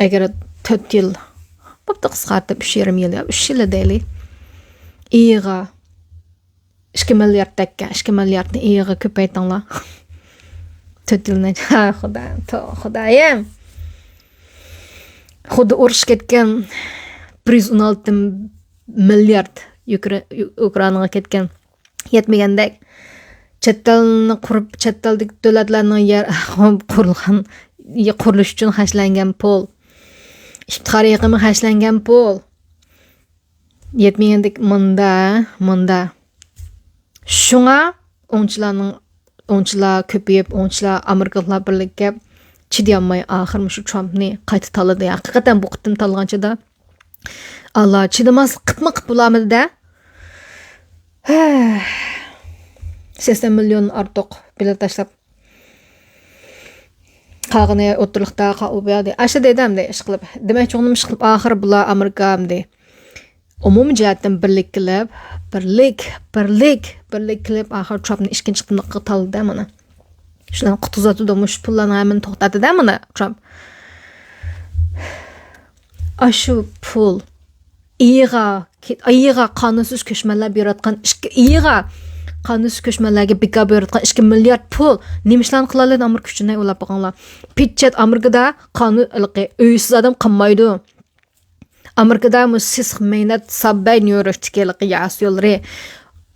ئەگەر تۆت يىل، بوپتۇ، قىسقارتىپ ئۈچ يېرىم يىل يا ئۈچ يىل دەيلى. ئېيىغا ئىككى مىليارد دەككەن، ئىككى مىلياردنى ئېيىغا كۆپەيتىڭلار. تۆت يىلنى، ھە، خۇدا، تو-، خۇدايىم. خۇددى ئۇرۇش كەتكەن بىر يۈز ئون ئالتە مىليارد يۇكرې-، يۇ-، ئۇكرائىناغا كەتكەن. يەتمىگەندەك، چەت ئەلنى قۇرۇپ، چەت ئەلدىكى دۆلەتلەرنىڭ يەر قۇرۇلغان، قۇرۇلۇش ئۈچۈن خەجلەنگەن پۇل، ئىپتىخار يىغىمى خەجلەنگەن پۇل يەتمىگەندەك، مۇندا، مۇندا. شۇڭا ئوڭچىلارنىڭ، ئوڭچىلار كۆپىيىپ، ئوڭچىلار، ئامېرىكىلىقلار بىرلىككە چىدىيالماي، ئاخىر مۇشۇ ترامپنى قايتا تاللىدى. ھەقىقەتەن بۇ قېتىم تاللىغان چىدا، ئاللا، چىدىماسلىق قىپمۇ قىپ بولالمىدى-دە. سەكسەن مىليون ئارتۇق بېلەت تاشلاپ، قالغىنى ئوتتۇرىلىقتا قا-، ئۇ بۇ يەردە. ئاشۇ دېدى ئەمدى ئىشقىلىپ. دېمەكچى بولغىنىم ئىشقىلىپ، ئاخىرى بۇلار ئامېرىكا ئەمدى ئومۇمىي جەھەتتىن بىرلىك قىلىپ، بىرلىك، بىرلىك، بىرلىك قىلىپ، ئاخىرى ترامپنى ئىككىنچى قېتىملىققا تاللىدى مانا. شۇلارنى قۇتقۇزۇۋاتىدۇ، مۇشۇ پۇللارنىڭ ھەممىنى توختاتتى-دە مانا ترامپ. ئاشۇ پۇل ئېيىغا، ئېيىغا قانۇنسىز كۆچمەنلەر بېرىۋاتقان ئىككى، ئېيىغا قانۇنسىز كۆچمەنلەرگە بىكار بېرىۋاتقان ئىككى مىليارد پۇل نېمە ئىشلارنى قىلالىدى ئامېرىكا ئۈچۈن؟ ھەي، ئويلاپ بېقىڭلار. پېچەت ئامېرىكىدا قانۇن، ھېلىقى ئۆيسىز ئادەم قالمايدۇ. ئامېرىكىدا مۇشۇ سېسىق مەينەت، سابۋەي، نيۇ يوركتىكى ھېلىقى ياسا يوللىرى،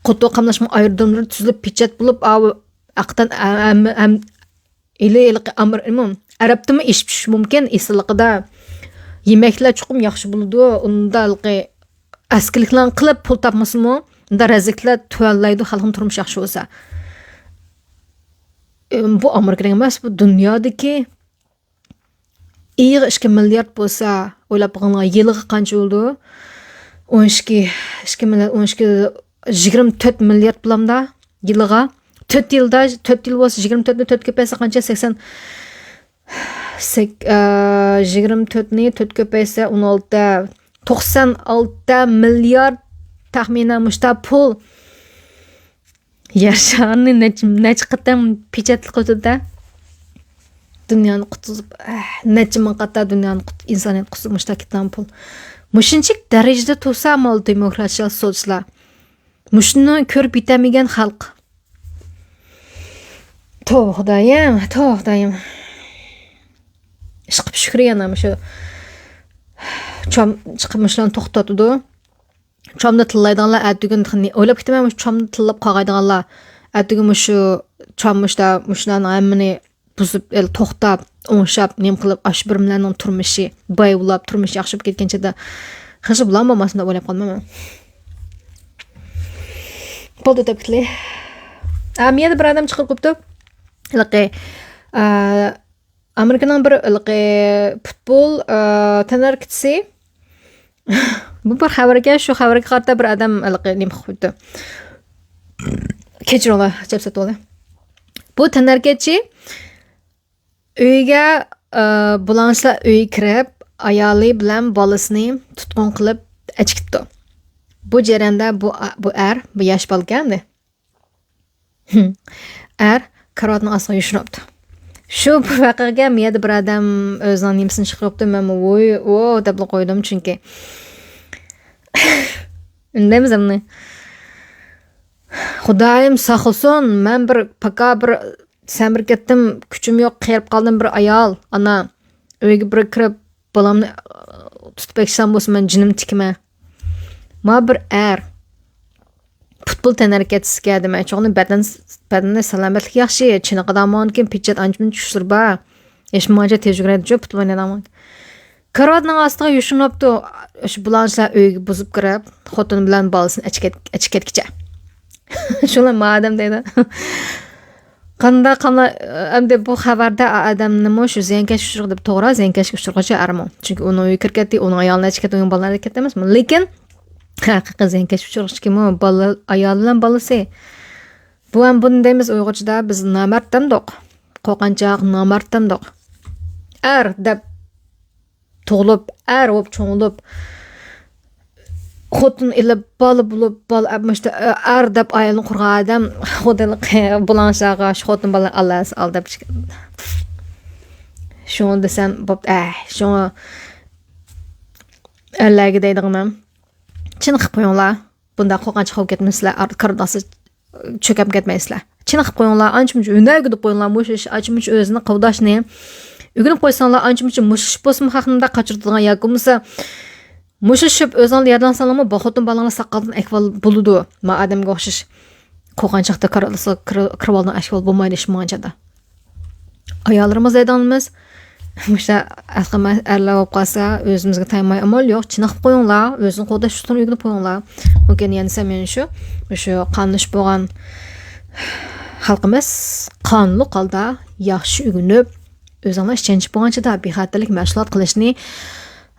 قوتۇر قاملاشما ئايرودروملىرى تۈزۈلۈپ، پېچەت بولۇپ، ئاۋۇ ھەقىقەتەن ئەم-، ئەم-، ئەم-، ھېلى ھېلىقى ئامېر-، ئىمۇ-، ئەرەبتىمۇ ئېشىپ چۈشۈشى مۇمكىن، ئېسىللىقىدا. يېمەكلەر چوقۇم ياخشى بولىدۇ. ئۇندا ھېلىقى ئەسكىلىكلەرنى قىلىپ پۇل تاپمىسىمۇ، ئۇندا رەزىللىكلەر تۆۋەنلەيدۇ، خەلقنىڭ تۇرمۇشى ياخشى بولسا. ئىم، بۇ ئامېرىكىنىڭ ئەمەس، بۇ دۇنيادىكى ئېيىغا ئىككى مىليارد بولسا، ئويلاپ بېقىڭلار، يىلىغا قانچە بولىدۇ؟ ئون ئىككى، ئىككى مىليارد، ئون ئىككى، يىگىرمە تۆت مىليارد بولامدا يىلىغا. تۆت يىلدا، تۆت يىل بولسا، يىگىرمە تۆتنى تۆتكە كۆپەيتسە قانچە؟ سەكسەن، سەك-، ئە، يىگىرمە تۆتنى تۆتكە كۆپەيتسە، ئون ئالتە، توقسان ئالتە مىليارد تەخمىنەن مۇشتا پۇل. يەر شارىنى نەچچە، نەچچە قېتىم پېچەتلىك قىلىۋاتىدۇ-دە. دۇنيانى قۇتقۇزۇپ، ئەھ، نەچچە مىڭ قاتار دۇنيانى قۇت-، ئىنسانىيەتنى قۇتقۇزۇپ مۇشۇنداق كېتىدىغان پۇل. مۇشۇنچىلىك دەرىجىدە تۇرسا، مانا دېموكراتچىلار، سولچىلار. مۇشۇنى كۆرۈپ يېتەلمىگەن خەلق. توۋا خۇدايىم، توۋا خۇدايىم. ئىشقىلىپ شۈكرى يەنە مۇشۇ چام چىقىپ مۇشۇلارنى توختىتىدۇ. چامدا تىللايدىغانلار ئەتىگۈن تېخى ئويلاپ كېتىمەن، مۇشۇ چامدا تىللاپ قالغايدىغانلار. ئەتىگۈن مۇشۇ چام مۇشتا، مۇشۇلارنىڭ ھەممىنى بۇزۇپ، ئەل توختاپ، ئوڭشاپ، نېمە قىلىپ، ئاشۇ بىر مىللەتنىڭ تۇرمۇشى باياۋلاپ، تۇرمۇشى ياخشى بولۇپ كەتكەن چېغىدا خىجىل بولامدۇ بولماسمۇ دەپ ئويلاپ قالدىم مەن. بولدى، ئۆتۈپ كېتىلى. ئا، مېيەدە بىر ئادەم چىقىپ قوپتۇ. ھېلىقى، ئا، ئامېرىكىنىڭ بىر ھېلىقى پۇتبول، ئا، تەنھەرىكەتچىسى. بۇ بىر خەۋەركەن، شۇ خەۋەرگە قارىتا بىر ئادەم ھېلىقى نېمە قىلىپ قويۇپتۇ. كەچۈرۈڭلار، چەپسەت بولدى. بۇ تەنھەرىكەتچى ئۆيگە، ئا، بۇلاڭچىلار ئۆيگە كىرىپ، ئايالى بىلەن بالىسىنى تۇتقۇن قىلىپ ئەچىكىپتۇ. بۇ جەرياندا بۇ، بۇ ئەر، بۇ ياش بالىكەن ئەمدى. ئەر كارىۋاتنىڭ ئاستىغا يوشۇنۇپتۇ. شۇ بۇ ۋەقەگە مېيەدە بىر ئادەم ئۆزىنىڭ نېمىسىنى چىقىرىپتۇ، مەنمۇ ۋوي، ۋو دەپلا قويدۇم، چۈنكى ئۈندەيمىز ئەمدى. خۇدايىم ساقلىسۇن، مەن بىر پاكا بىر سەمرىپ كەتتىم، كۈچۈم يوق، قېرىپ قالدىم، بىر ئايال ئانا ئۆيگە بىر كىرىپ، بالامنى تۇتۇپ ئەكسام بولسا، مەن جېنىم تىكىمەن. ما بىر ئەر پۇتبول تەنھەرىكەتچىسىكەن دېمەكچى. ئۇنىڭ بەدەن، بەدىنى سالامەتلىك ياخشى، چېنىقىدىغان بولغاندىكىن پېچەت ئانچە-مۇنچە كۈچلىرى بار. ھېچ ماڭا تېز يۈگۈرەيدىچۇ پۇتبول ئوينايدىغان. كارىۋاتنىڭ ئاستىغا يوشۇرۇنۇپتۇ. شۇ بۇلاڭچىلار ئۆيگە بۇزۇپ كىرىپ، خوتۇن بىلەن بالىسىنى ئەچىكەت-، ئەچىكەتكىچە. شۇلار ما ئادەم دەيدۇ. قانداق، قانداق، ئەمدى بۇ خەۋەردە ئادەمنىمۇ شۇ زىيانكەشكە ئۇچرىغان دەپ توغرا، زىيانكەشكە ئۇچرىغۇچە ئەرمۇ. چۈنكى ئۇنىڭ ئۆيى كىرىپ كەتتى، ئۇنىڭ ئايالىنى ئەچىكەتتى، ئۇنىڭ بالىلىرى كەتتى ئەمەسمۇ. لېكىن ھەقىقىي زىيانكەشكە ئۇچرىغۇچى كىمۇ؟ بالا، ئايال بىلەن بالىسى. بۇ ھەم بۇنى دەيمىز ئۇيغۇرچىدا، بىز نامەرد دەمدۇق. قورقۇنچاق، نامەرد دەمدۇق. ئەر دەپ تۇغۇلۇپ، ئەر بولۇپ چوڭ بولۇپ، خوتۇن ئېلىپ، بالا بولۇپ، بالا ئەپ، مۇشۇ ئەر دەپ ئائىلىنى قۇرغان ئادەم خۇددى بۇلاڭچىلارغا شۇ خوتۇن بالا ئاللا ئالداپ. شۇڭا دېسەم بوپتۇ، ئەي، شۇڭا ئەرلەرگە دەيدىغىنىم، چېنىقىپ قويۇڭلار. بۇنداق قورقۇنچ قىلىپ كەتمەسلەر، ئارقا كارىداسى چۆكۈپ كەتمەيسىلەر. چېنىقىپ قويۇڭلار، ئانچە-مۇنچە ھۈنەر ئۆگىنىپ قويۇڭلار، مۇشۇ ئىش، ئانچە-مۇنچە ئۆزىنى قوغداشنى ئۆگىنىپ قويساڭلار، ئانچە-مۇنچە مۇشۇ ئىش بولسىمۇ خەقنى مۇنداق قاچۇرىدىغان ياكى بولمىسا مۇشۇ ئىش ئۆزۈڭلار ياردەملەشسەڭلارمۇ، بۇ خوتۇن بالىڭلار ساقالدىن ئەھۋال بولىدۇ. ما ئادەمگە ئوخشاش قورقۇنچاقتا كارىداسى كىر-، كىرىۋالىدىغان ئەھۋال بولمايدۇ ئىش ماڭغانچادا. ئاياللىرىمىز دەيدىغىنىمىز، مۇشۇ ئەرلەر بولۇپ قالسا، ئۆزىمىزگە تايىنماي ئامال يوق، چېنىقىپ قويۇڭلار، ئۆزىنى قوغداش ئۇسۇلىنى ئۆگىنىپ قويۇڭلار. مۇمكىن يەنە سەن مېنى شۇ، مۇشۇ قانلىشىپ بولغان خەلقىمىز قانۇنلۇق ھالدا ياخشى ئۆگىنىپ، ئۆزۈڭلار ئىشەنچ بولغانچىدا بىخەتەرلىك مەشغۇلات قىلىشنى،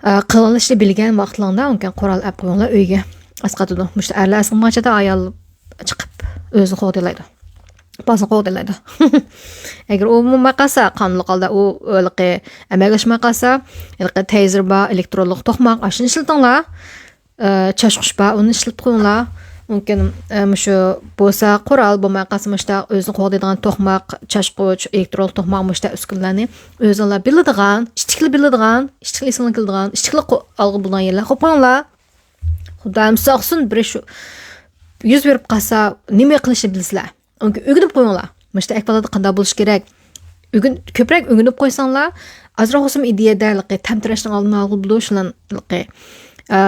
ئە، قىلىشنى بىلگەن ۋاقتىڭلاردا مۇمكىن قورال ئەپ قويۇڭلار ئۆيگە. ئەسقاتىدۇ. مۇشۇ ئەرلەر ئەسقىمىغانچىدا ئايال چىقىپ ئۆزىنى قوغدىلايدۇ. بالىسىنى قوغدىلايدۇ. ئەگەر ئۇ بولماي قالسا، قانۇنلۇق ھالدا ئۇ ھېلىقى ئەمەلگە ئاشماي قالسا، ھېلىقى تەيزېر بار، ئېلېكترونلۇق توقماق، ئاشۇنى ئىشلىتىڭلار. ئە، چاچقۇچ بار، ئۇنى ئىشلىتىپ قويۇڭلار. مۇمكىن، ئە، مۇشۇ بولسا قورال، بولماي قالسا مۇشۇنداق ئۆزىنى قوغدايدىغان توقماق، چاچقۇچ، ئېلېكترونلۇق توقماق، مۇشۇنداق ئۈسكۈنىلەرنى ئۆزۈڭلار بىلىدىغان، ئىشتىكلا بىلىدىغان، ئىشتىكلا ئېسىڭلار كېلىدىغان، ئىشتىكلا قو-، ئالغا بولىدىغان يەرلەر قويۇپ قويۇڭلار. خۇدايىم ساقلىسۇن، بىر شۇ يۈز بېرىپ قالسا، نېمە قىلىشنى بىلىسىلەر. ئۆگىنىپ قويۇڭلار. مۇشۇنداق ئەھۋاللاردا قانداق بولۇش كېرەك؟ ئۆگىن-، كۆپرەك ئۆگىنىپ قويساڭلار، ئازراق بولسىمۇ ئىدىيەدە ھېلىقى تەمتىرەشنىڭ ئالدىنى ئالغىلى بولىدۇ، شۇلارنى ھېلىقى، ئە،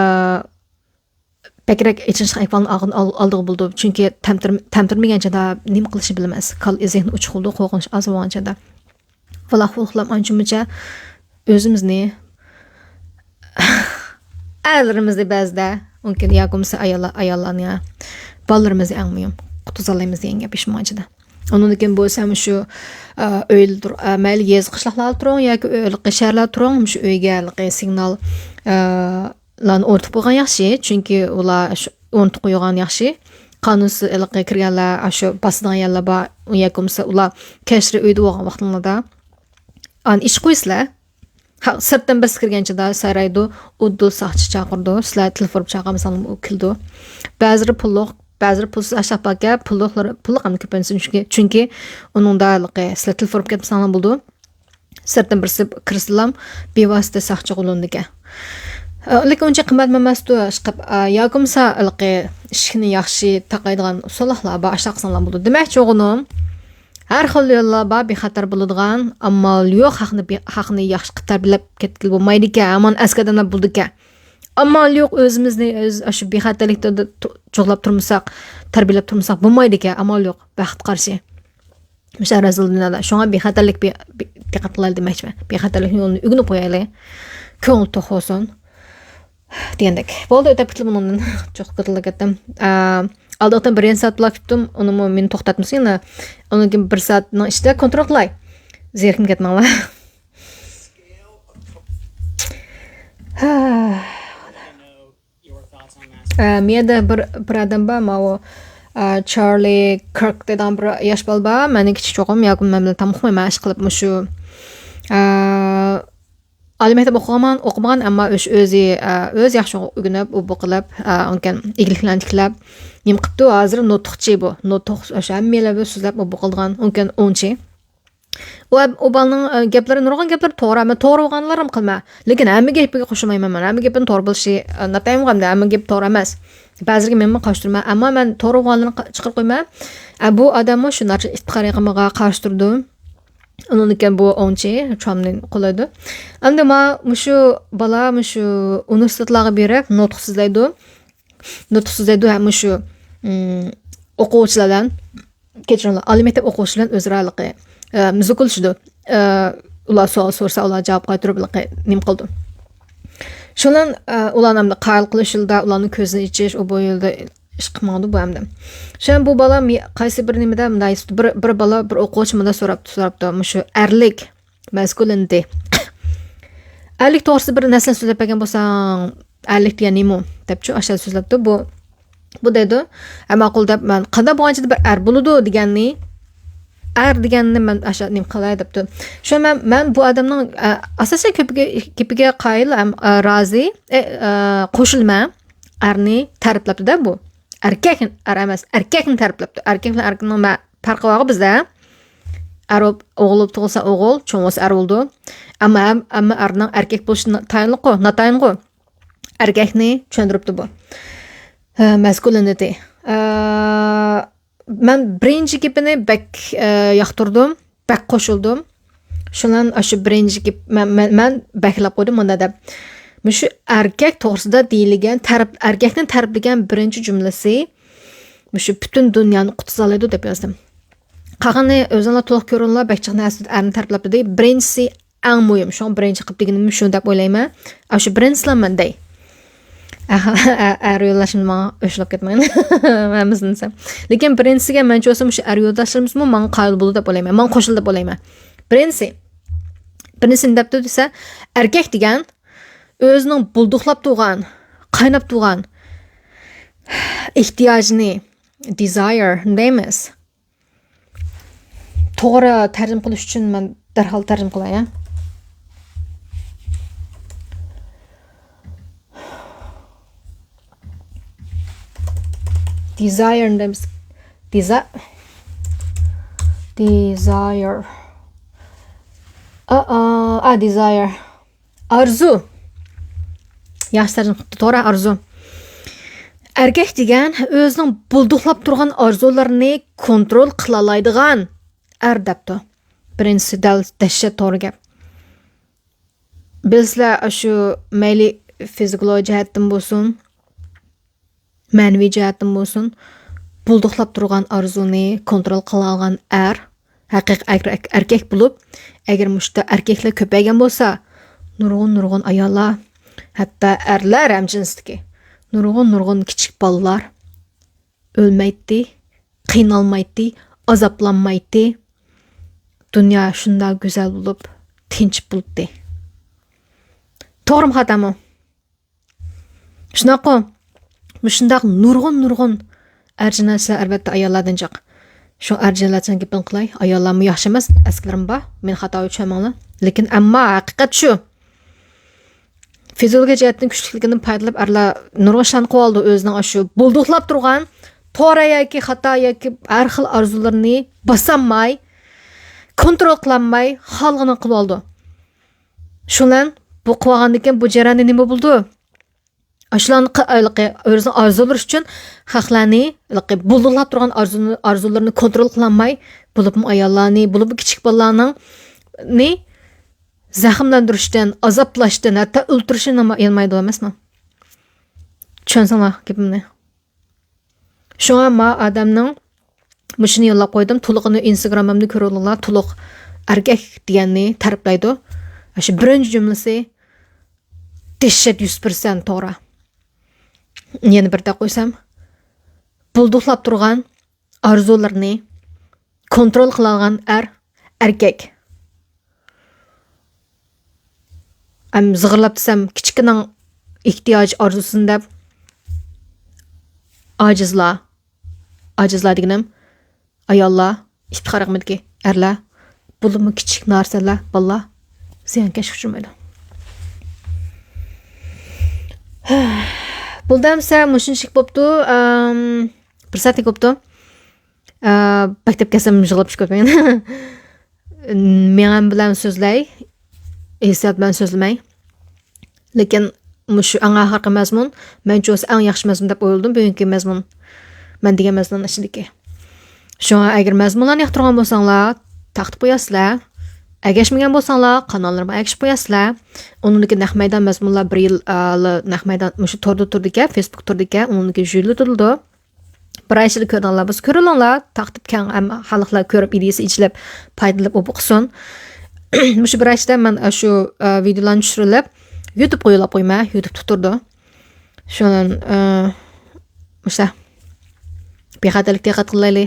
بەكرەك ئېچىنىشلىق ئەھۋالنى ئالغىنى ئال-، ئالدىغا بولىدۇ. چۈنكى تەمتىر-، تەمتىرىمىگەن چاغدا نېمە قىلىشنى بىلمەس. كاللا، زېھنى ئوچۇق بولىدۇ، قورقۇنچ ئاز بولغان چاغدا. ۋالاخ، ئۇخلاپ ئانچە-مۇنچە ئۆزىمىزنى ئەرلىرىمىزنى بەزىدە، مۇمكىن، ياكى بولمىسا ئاياللار، ئاياللارنى يا بالىلىرىمىزنى ئەڭ مۇھىم قۇتقۇزالايمىز دېگەن گەپ ئىش ماڭچىدا. ئۇنىڭدىن كېيىن بولسا مۇشۇ، ئە، ئۆيدە تۇر-، ئە، مەيلى يېزا قىشلاقلاردا تۇرۇڭ ياكى ئۆ-، ھېلىقى شەھەرلەردە تۇرۇڭ، مۇشۇ ئۆيگە ھېلىقى سىگنال، ئە، لارنى ئورنىتىپ قويغان ياخشى، چۈنكى ئۇلار شۇ ئورنىتىپ قويغان ياخشى. قانۇنسىز ھېلىقى كىرگەنلەر، ئاشۇ باسىدىغان يەرلەر بار، ياكى بولمىسا ئۇلار كەچلىرى ئۆيدە بولغان ۋاقتىڭلاردا ئانى ئىچىپ قويىسىلەر. ھا، سىرتتىن بىرسى كىرگەن چاغدا سارايدۇ، ئۇدۇل ساقچى چاقىرىدۇ، سىلەر تېلېفون ئۇرۇپ چاقىرمىساڭلارمۇ ئۇ كېلىدۇ. بەزىلىرى پۇللۇق، بەزىلىرى پۇلسىز ئاشۇنداق باركەن، پۇللۇقلىرى، پۇللۇق ئەمدى كۆپىنچىسى، چۈنكى، چۈنكى ئۇنىڭدا ھېلىقى سىلەر تېلېفون ئۇرۇپ كەتمىسەڭلار بولىدۇ. سىرتتىن بىرسى كىرسىلام، بىۋاسىتە ساقچىغا ئۇلىنىدىكەن. لېكىن ئۇنچە قىممەت ئەمەستۇ، ئىشقىلىپ، ياكى بولمىسا ھېلىقى ئىشىكنى ياخشى تاقايدىغان ئۇسۇللار بار، ئاشۇنداق قىلساڭلار بولىدۇ. دېمەكچى بولغىنىم، ھەر خىل يوللار بار بىخەتەر بولىدىغان، ئامال يوق، خەقنى بى-، خەقنى ياخشى قىلىپ تەربىيەلەپ كەتكىلى بولمايدىكەن، ھامان ئەسكى ئادەملەر بولىدىكەن. ئامال يوق، ئۆزىمىزنى ئۆز ئاشۇ بىخەتەرلىكتە تو-، جۇغلاپ تۇرمىساق، تەربىيەلەپ تۇرمىساق بولمايدىكەن، ئامال يوق، بەختكە قارشى. مۇشۇ رەزىل دۇنيادا. شۇڭا بىخەتەرلىك بى-، بى-، دىققەت قىلايلى دېمەكچىمەن. بىخەتەرلىك يولىنى ئۆگىنىپ قويايلى. كۆڭۈل توق بولسۇن. دېگەندەك. بولدى، ئۆتۈپ كېتىلى بۇنىڭدىن. چوق كېتىلىپ كەتتىم. ئا، ئالدىقتىن بىر يېرىم سائەت بولاپ كەتتىم. ئۇنىمۇ مېنى توختاتمىسۇن يەنە. ئۇنىڭ كېيىن بىر سائەتنىڭ ئىچىدە كونترول قىلاي. زېرىكىپ كەتمەڭلار. ھا. ئە، مۇ يەردە بىر، بىر ئادەم بار، ماۋۇ، ئە، چارلى كىرك دەيدىغان بىر ياش بالا بار. مەندىن كىچىك چوقۇم، ياكى مەن بىلەن تام ئوقۇمايمەن، ئىشقىلىپ مۇشۇ، ئە، ئالىي مەكتەپ ئوقۇغان، ئوقۇمىغان، ئەمما ئۆش-، ئۆزى، ئە، ئۆزى ياخشى ئۆگىنىپ، ئوبدان قىلىپ، ئە، ئۇنكەن ئىگىلىكلەرنى تىكلەپ، نېمە قىپتۇ، ھازىر نۇتۇقچى بۇ. نۇتۇق، ئاشۇ ھەممە يەردە سۆزلەپ، ئوبدان قىلىدىغان، ئۇنكەن ئوڭچى. ئۇ، ئۇ بالىنىڭ، ئە، گەپلىرى، نۇرغۇن گەپلىرى توغرا. مەن توغرا بولغانلارنى قىلىمەن. لېكىن ھەممە گېپىگە قوشۇلمايمەن مەن. ھەممە گېپىنى توغرا بولۇشى، ئە، ناتايىنغۇ ھەمدە ھەممە گەپ توغرا ئەمەس. بەزىلىرىگە مەنمۇ قارشى تۇرىمەن. ئەمما مەن توغرا بولغانلىرىنى قا-، چىقىرىپ قويىمەن. ئە، بۇ ئادەممۇ شۇ ناچار ئىپتىخار ئېقىمىغا قارشى تۇرىدۇ. ئۇنىڭدىن كېيىن بۇ ئوڭچى چامنى قولايدۇ. ئەمدى ما مۇشۇ بالا مۇشۇ ئۇنىۋېرسىتېتلارغا بېرىپ نۇتۇق سۆزلەيدۇ. نۇتۇق سۆزلەيدۇ ھەم مۇشۇ، ئىم، ئوقۇغۇچىلار بىلەن، كەچۈرۈڭلار، ئالىي مەكتەپ ئوقۇغۇچىلار بىلەن ئۆزئارا ھېلىقى، ئە، مۇزىكىلىشىدۇ. ئە، ئۇلار سوئال سورىسا، ئۇلار جاۋاب قايتۇرۇپ ھېلىقى نېمە قىلىدۇ. شۇنىڭ، ئە، ئۇلارنى ئەمدى قايىل قىلىش يولىدا، ئۇلارنىڭ كۆزىنى ئېچىش، ئۇ بۇ يولدا ئىش قىلماڭدۇ بۇ ئەمدى. شۇ بۇ بالا مى-، قايسى بىر نېمىدە مۇنداق بىر، بىر بالا، بىر ئوقۇغۇچى مۇنداق سوراپتۇ، سوراپتۇ، مۇشۇ ئەرلىك مەسكۇلىنىتى. ئەرلىك توغرىسىدا بىر نەرسىلەر سۆزلەپ بەرگەن بولساڭ، ئەرلىك دېگەن نېمە دەپچۇ، ئاشۇ سۆزلەپتۇ. بۇ، بۇ دەيدۇ، ھە، ماقۇل دەپ، مەن قانداق بولغانچە بىر ئەر بولىدۇ دېگەننى، ئەر دېگەننى مەن ئاشۇ نېمە قىلاي دەپتۇ. شۇ مەن، مەن بۇ ئادەمنىڭ، ئە، ئاساسەن كۆپىگە، گېپىگە قايىل ھەم، ئە، رازى، ئە، ئە، قوشۇلىمەن. ئەرنى تەرىپلەپتۇ-دە بۇ. ئەركەك، ئەر ئەمەس، ئەركەكنى تەرىپلەپتۇ. ئەركەك بىلەن ئەركەكنىڭ مە-، پەرقى بارغۇ بىزدە. ئەر بولۇپ، ئوغۇل بولۇپ تۇغۇلسا ئوغۇل، چوڭ بولسا ئەر بولىدۇ. ئەمما ھەم-، ئەمما ئەرنىڭ ئەركەك بولۇشى نا-، تايىنلىققۇ، ناتايىنغۇ. ئەركەكنى چۈشەندۈرۈپتۇ بۇ. ھە، مەسكۇلىنىتى. ئە، مەن بىرىنچى گېپىنى بەك، ئە، ياقتۇردۇم، بەك قوشۇلدۇم. شۇنان ئاشۇ بىرىنچى گېپ، مەن، مەن، مەن بەكلەپ قويدۇم مۇندا دەپ. مۇشۇ ئەركەك توغرىسىدا دېيىلگەن تەرىپ، ئەركەكنى تەرىپلىگەن بىرىنچى جۈملىسى مۇشۇ پۈتۈن دۇنيانى قۇتقۇزالايدۇ دەپ يازدىم. قالغىنى ئۆزۈڭلار تولۇق كۆرۈڭلار، بەك جىق نەرسە ئەرنى تەرىپلەپ دېدى. بىرىنچىسى ئەڭ مۇھىم، شۇڭا بىرىنچى قىلىپ دېگىنىم شۇ دەپ ئويلايمەن. ئاشۇ بىرىنچىسىلا مەن دەي. ئە-، ئە-، ئەر يولداشىم ماڭا ئۆچلەپ كەتمەڭ. ھەممىسىنى دېسەم. لېكىن بىرىنچىسىگە مەنچە بولسا مۇشۇ ئەر يولداشلىرىمىزمۇ ماڭا قايىل بولىدۇ دەپ ئويلايمەن. ماڭا قوشۇلدى دەپ ئويلايمەن. بىرىنچىسى. بىرىنچىسى نېمە دەپتۇ دېسە، ئەركەك دېگەن ئۆزىنىڭ بۇلدۇقلاپ تۇرغان، قايناپ تۇرغان ئېھتىياجىنى، دېزايىر دەيمىز. توغرا تەرجىمە قىلىش ئۈچۈن مەن دەرھال تەرجىمە قىلاي، ھە. دېزايىر دەيمىز. دېزا-، دېزايىر. ئا، ئا، ئا، دېزايىر. ئارزۇ. ياخشى تەرجىمە قىپتۇ، توغرا، ئارزۇ. ئەركەك دېگەن ئۆزىنىڭ بۇلدۇقلاپ تۇرغان ئارزۇلىرىنى كونترول قىلالايدىغان ئەر دەپتۇ. بىرىنچىسى دەل دەھشەت توغرا گەپ. بىلىسىلەر، ئاشۇ مەيلى فىزىكىلوگ جەھەتتىن بولسۇن، مەنىۋى جەھەتتىن بولسۇن، بۇلدۇقلاپ تۇرغان ئارزۇنى كونترول قىلالىغان ئەر، ھەقىقىي ئەر-، ئەركەك بولۇپ، ئەگەر مۇشۇنداق ئەركەكلەر كۆپەيگەن بولسا، نۇرغۇن، نۇرغۇن ئاياللار، ھەتتا ئەرلەر ھەمجىنستىكى، نۇرغۇن، نۇرغۇن كىچىك بالىلار ئۆلمەيتتى، قىينالمايتتى، ئازابلانمايتتى. دۇنيا شۇنداق گۈزەل بولۇپ، تىنچ بولاتتى. توغرىمۇ، خاتامۇ؟ شۇنداققۇ؟ مۇشۇنداق نۇرغۇن، نۇرغۇن ئەر جىنايەتچىلەر ئەلۋەتتە ئاياللاردىن جىق. شۇ ئەر جىنايەتچىنىڭ گېپىنى قىلاي. ئاياللارمۇ ياخشى ئەمەس، ئەسكىلىرىم بار. مېنى خاتا چۈشەنمەڭلار. لېكىن ئەمما ھەقىقەت شۇ. فىزىولوگىيە جەھەتتىن كۈچلۈكلۈكىدىن پايدىلىنىپ ئەرلەر نۇرغۇن ئىشلارنى قىلىۋالىدۇ. ئۆزىنىڭ ئاشۇ بۇلدۇقلاپ تۇرغان، توغرا ياكى خاتا ياكى ھەر خىل ئارزۇلىرىنى باسالماي، كونترول قىلالماي، خالىغىنىنى قىلىۋالىدۇ. شۇنىڭ بىلەن بۇ قىلىۋالغاندىن كېيىن بۇ جەرياندا نېمە بولىدۇ؟ ئاشۇلارنى ق-، ھېلىقى ئۆزىنىڭ ئارزۇلىرى ئۈچۈن خەقلەرنى ھېلىقى بۇلدۇقلاپ تۇرغان ئارزۇنى، ئارزۇلىرىنى كونترول قىلالماي، بولۇپمۇ ئاياللارنى، بولۇپمۇ كىچىك بالىلارنىڭ، نى زەخىملەندۈرۈشتىن، ئازابلاشتىن، ھەتتا ئۆلتۈرۈشتىن يانمايدۇ ئەمەسمۇ؟ چۈشەنسەڭلار گېپىمنى. شۇڭا ما ئادەمنىڭ مۇشۇنى يوللاپ قويدۇم. تولۇقىنى ئىنستاگرامىمدا كۆرۈۋالىڭلار. تولۇق ئەركەك دېگەننى تەرىپلەيدۇ. شۇ بىرىنچى جۈملىسى دەھشەت، يۈز پىرسەنت توغرا. يەنە بىر دەپ قويسام، بۇلدۇقلاپ تۇرغان ئارزۇلىرىنى كونترول قىلالىغان ئەر، ئەركەك. ئەم، زىغىرلاپ دېسەم، كىچىككىنىڭ ئېھتىياج ئارزۇسىنى دەپ، ئاجىزلار، ئاجىزلار دېگىنىم، ئاياللار، ئىپتىخار ئېغىمىدىكى ئەرلەر، بولۇپمۇ كىچىك نارسەنلەر، بالىلار زىيانكەشكە ئۇچرىمايدۇ. بولدى ئەمسە، مۇشۇنچىلىك بوپتۇ. ئەم، بىر سائەتلىك بوپتۇ. ئە، مەكتەپكە كەلسەم يىغلاپ چىقىپ كېتىمەن. مېڭەم بىلەن سۆزلەي، ھېسسىيات بىلەن سۆزلىمەي. لېكىن مۇشۇ ئەڭ ئاخىرقى مەزمۇن، مەنچە بولسا ئەڭ ياخشى مەزمۇن دەپ ئويلىدىم، بۈگۈنكى مەزمۇن. مەن دېگەن مەزمۇن ئىچىدىكى. شۇڭا ئەگەر مەزمۇنلارنى ياقتۇرغان بولساڭلار، تارقىتىپ قوياسىلەر. ئەگەشمىگەن بولساڭلار، قاناللىرىمغا ئەگىشىپ قوياسىلەر. ئۇنىڭدىكى نەق مەيدان مەزمۇنلار بىر يىل، ئا، نەق مەيدان مۇشۇ توردا تۇرىدىكەن، فېيسبۇك تۇرىدىكەن، ئۇنىڭدىكى ژۇيلىتىلىدۇ. بىر ئايچىلىك كۆرىدىغانلار بولسا كۆرۈلۈڭلار، تارقىتىپ كەڭ ھەممە خەلقلەر كۆرۈپ، ئىدىيىسى ئېچىلىپ، پايدىلىنىپ ئوبۇق قىلسۇن. مۇشۇ بىر ئايچىدا مەن، ئە، شۇ، ئە، ۋىدېئولارنى چۈشۈرۈپ، يۇتۇبقا يوللاپ قويىمەن، يۇتۇبتا تۇرىدۇ. شۇنىڭ، ئە، مۇشۇ بىخەتەرلىككە دىققەت قىلايلى،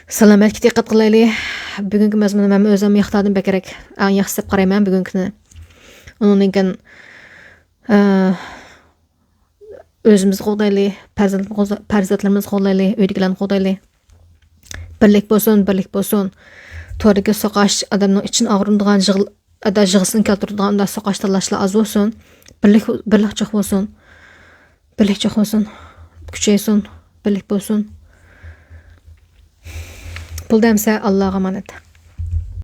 سالامەتلىككە دىققەت قىلايلى. بۈگۈنكى مەزمۇننى مەن ئۆزۈم ياقتۇردۇم بەكرەك. ئەڭ ياخشىسى دەپ قارايمەن بۈگۈنكىنى. ئۇنىڭدىن كېيىن، ئە، ئۆزىمىزنى قوغدايلى، پەرزەنت-، پەرزەنتلىرىمىزنى قوغدايلى، ئۆيدىكىلەرنى قوغدايلى. بىرلىك بولسۇن، بىرلىك بولسۇن. توردىكى سوقاش ئادەمنىڭ ئىچىنى ئاغرىتىدىغان، يىغل-، ئادا يىغىسىنى كەلتۈرىدىغان ئۇنداق سوقاش تاللاشلار ئاز بولسۇن. بىرلىك، بىرلىك چوق بولسۇن. بىرلىك چوق بولسۇن. كۈچەيسۇن. بىرلىك بولسۇن. بولدى ئەمسە، ئاللاغا ئامانەت.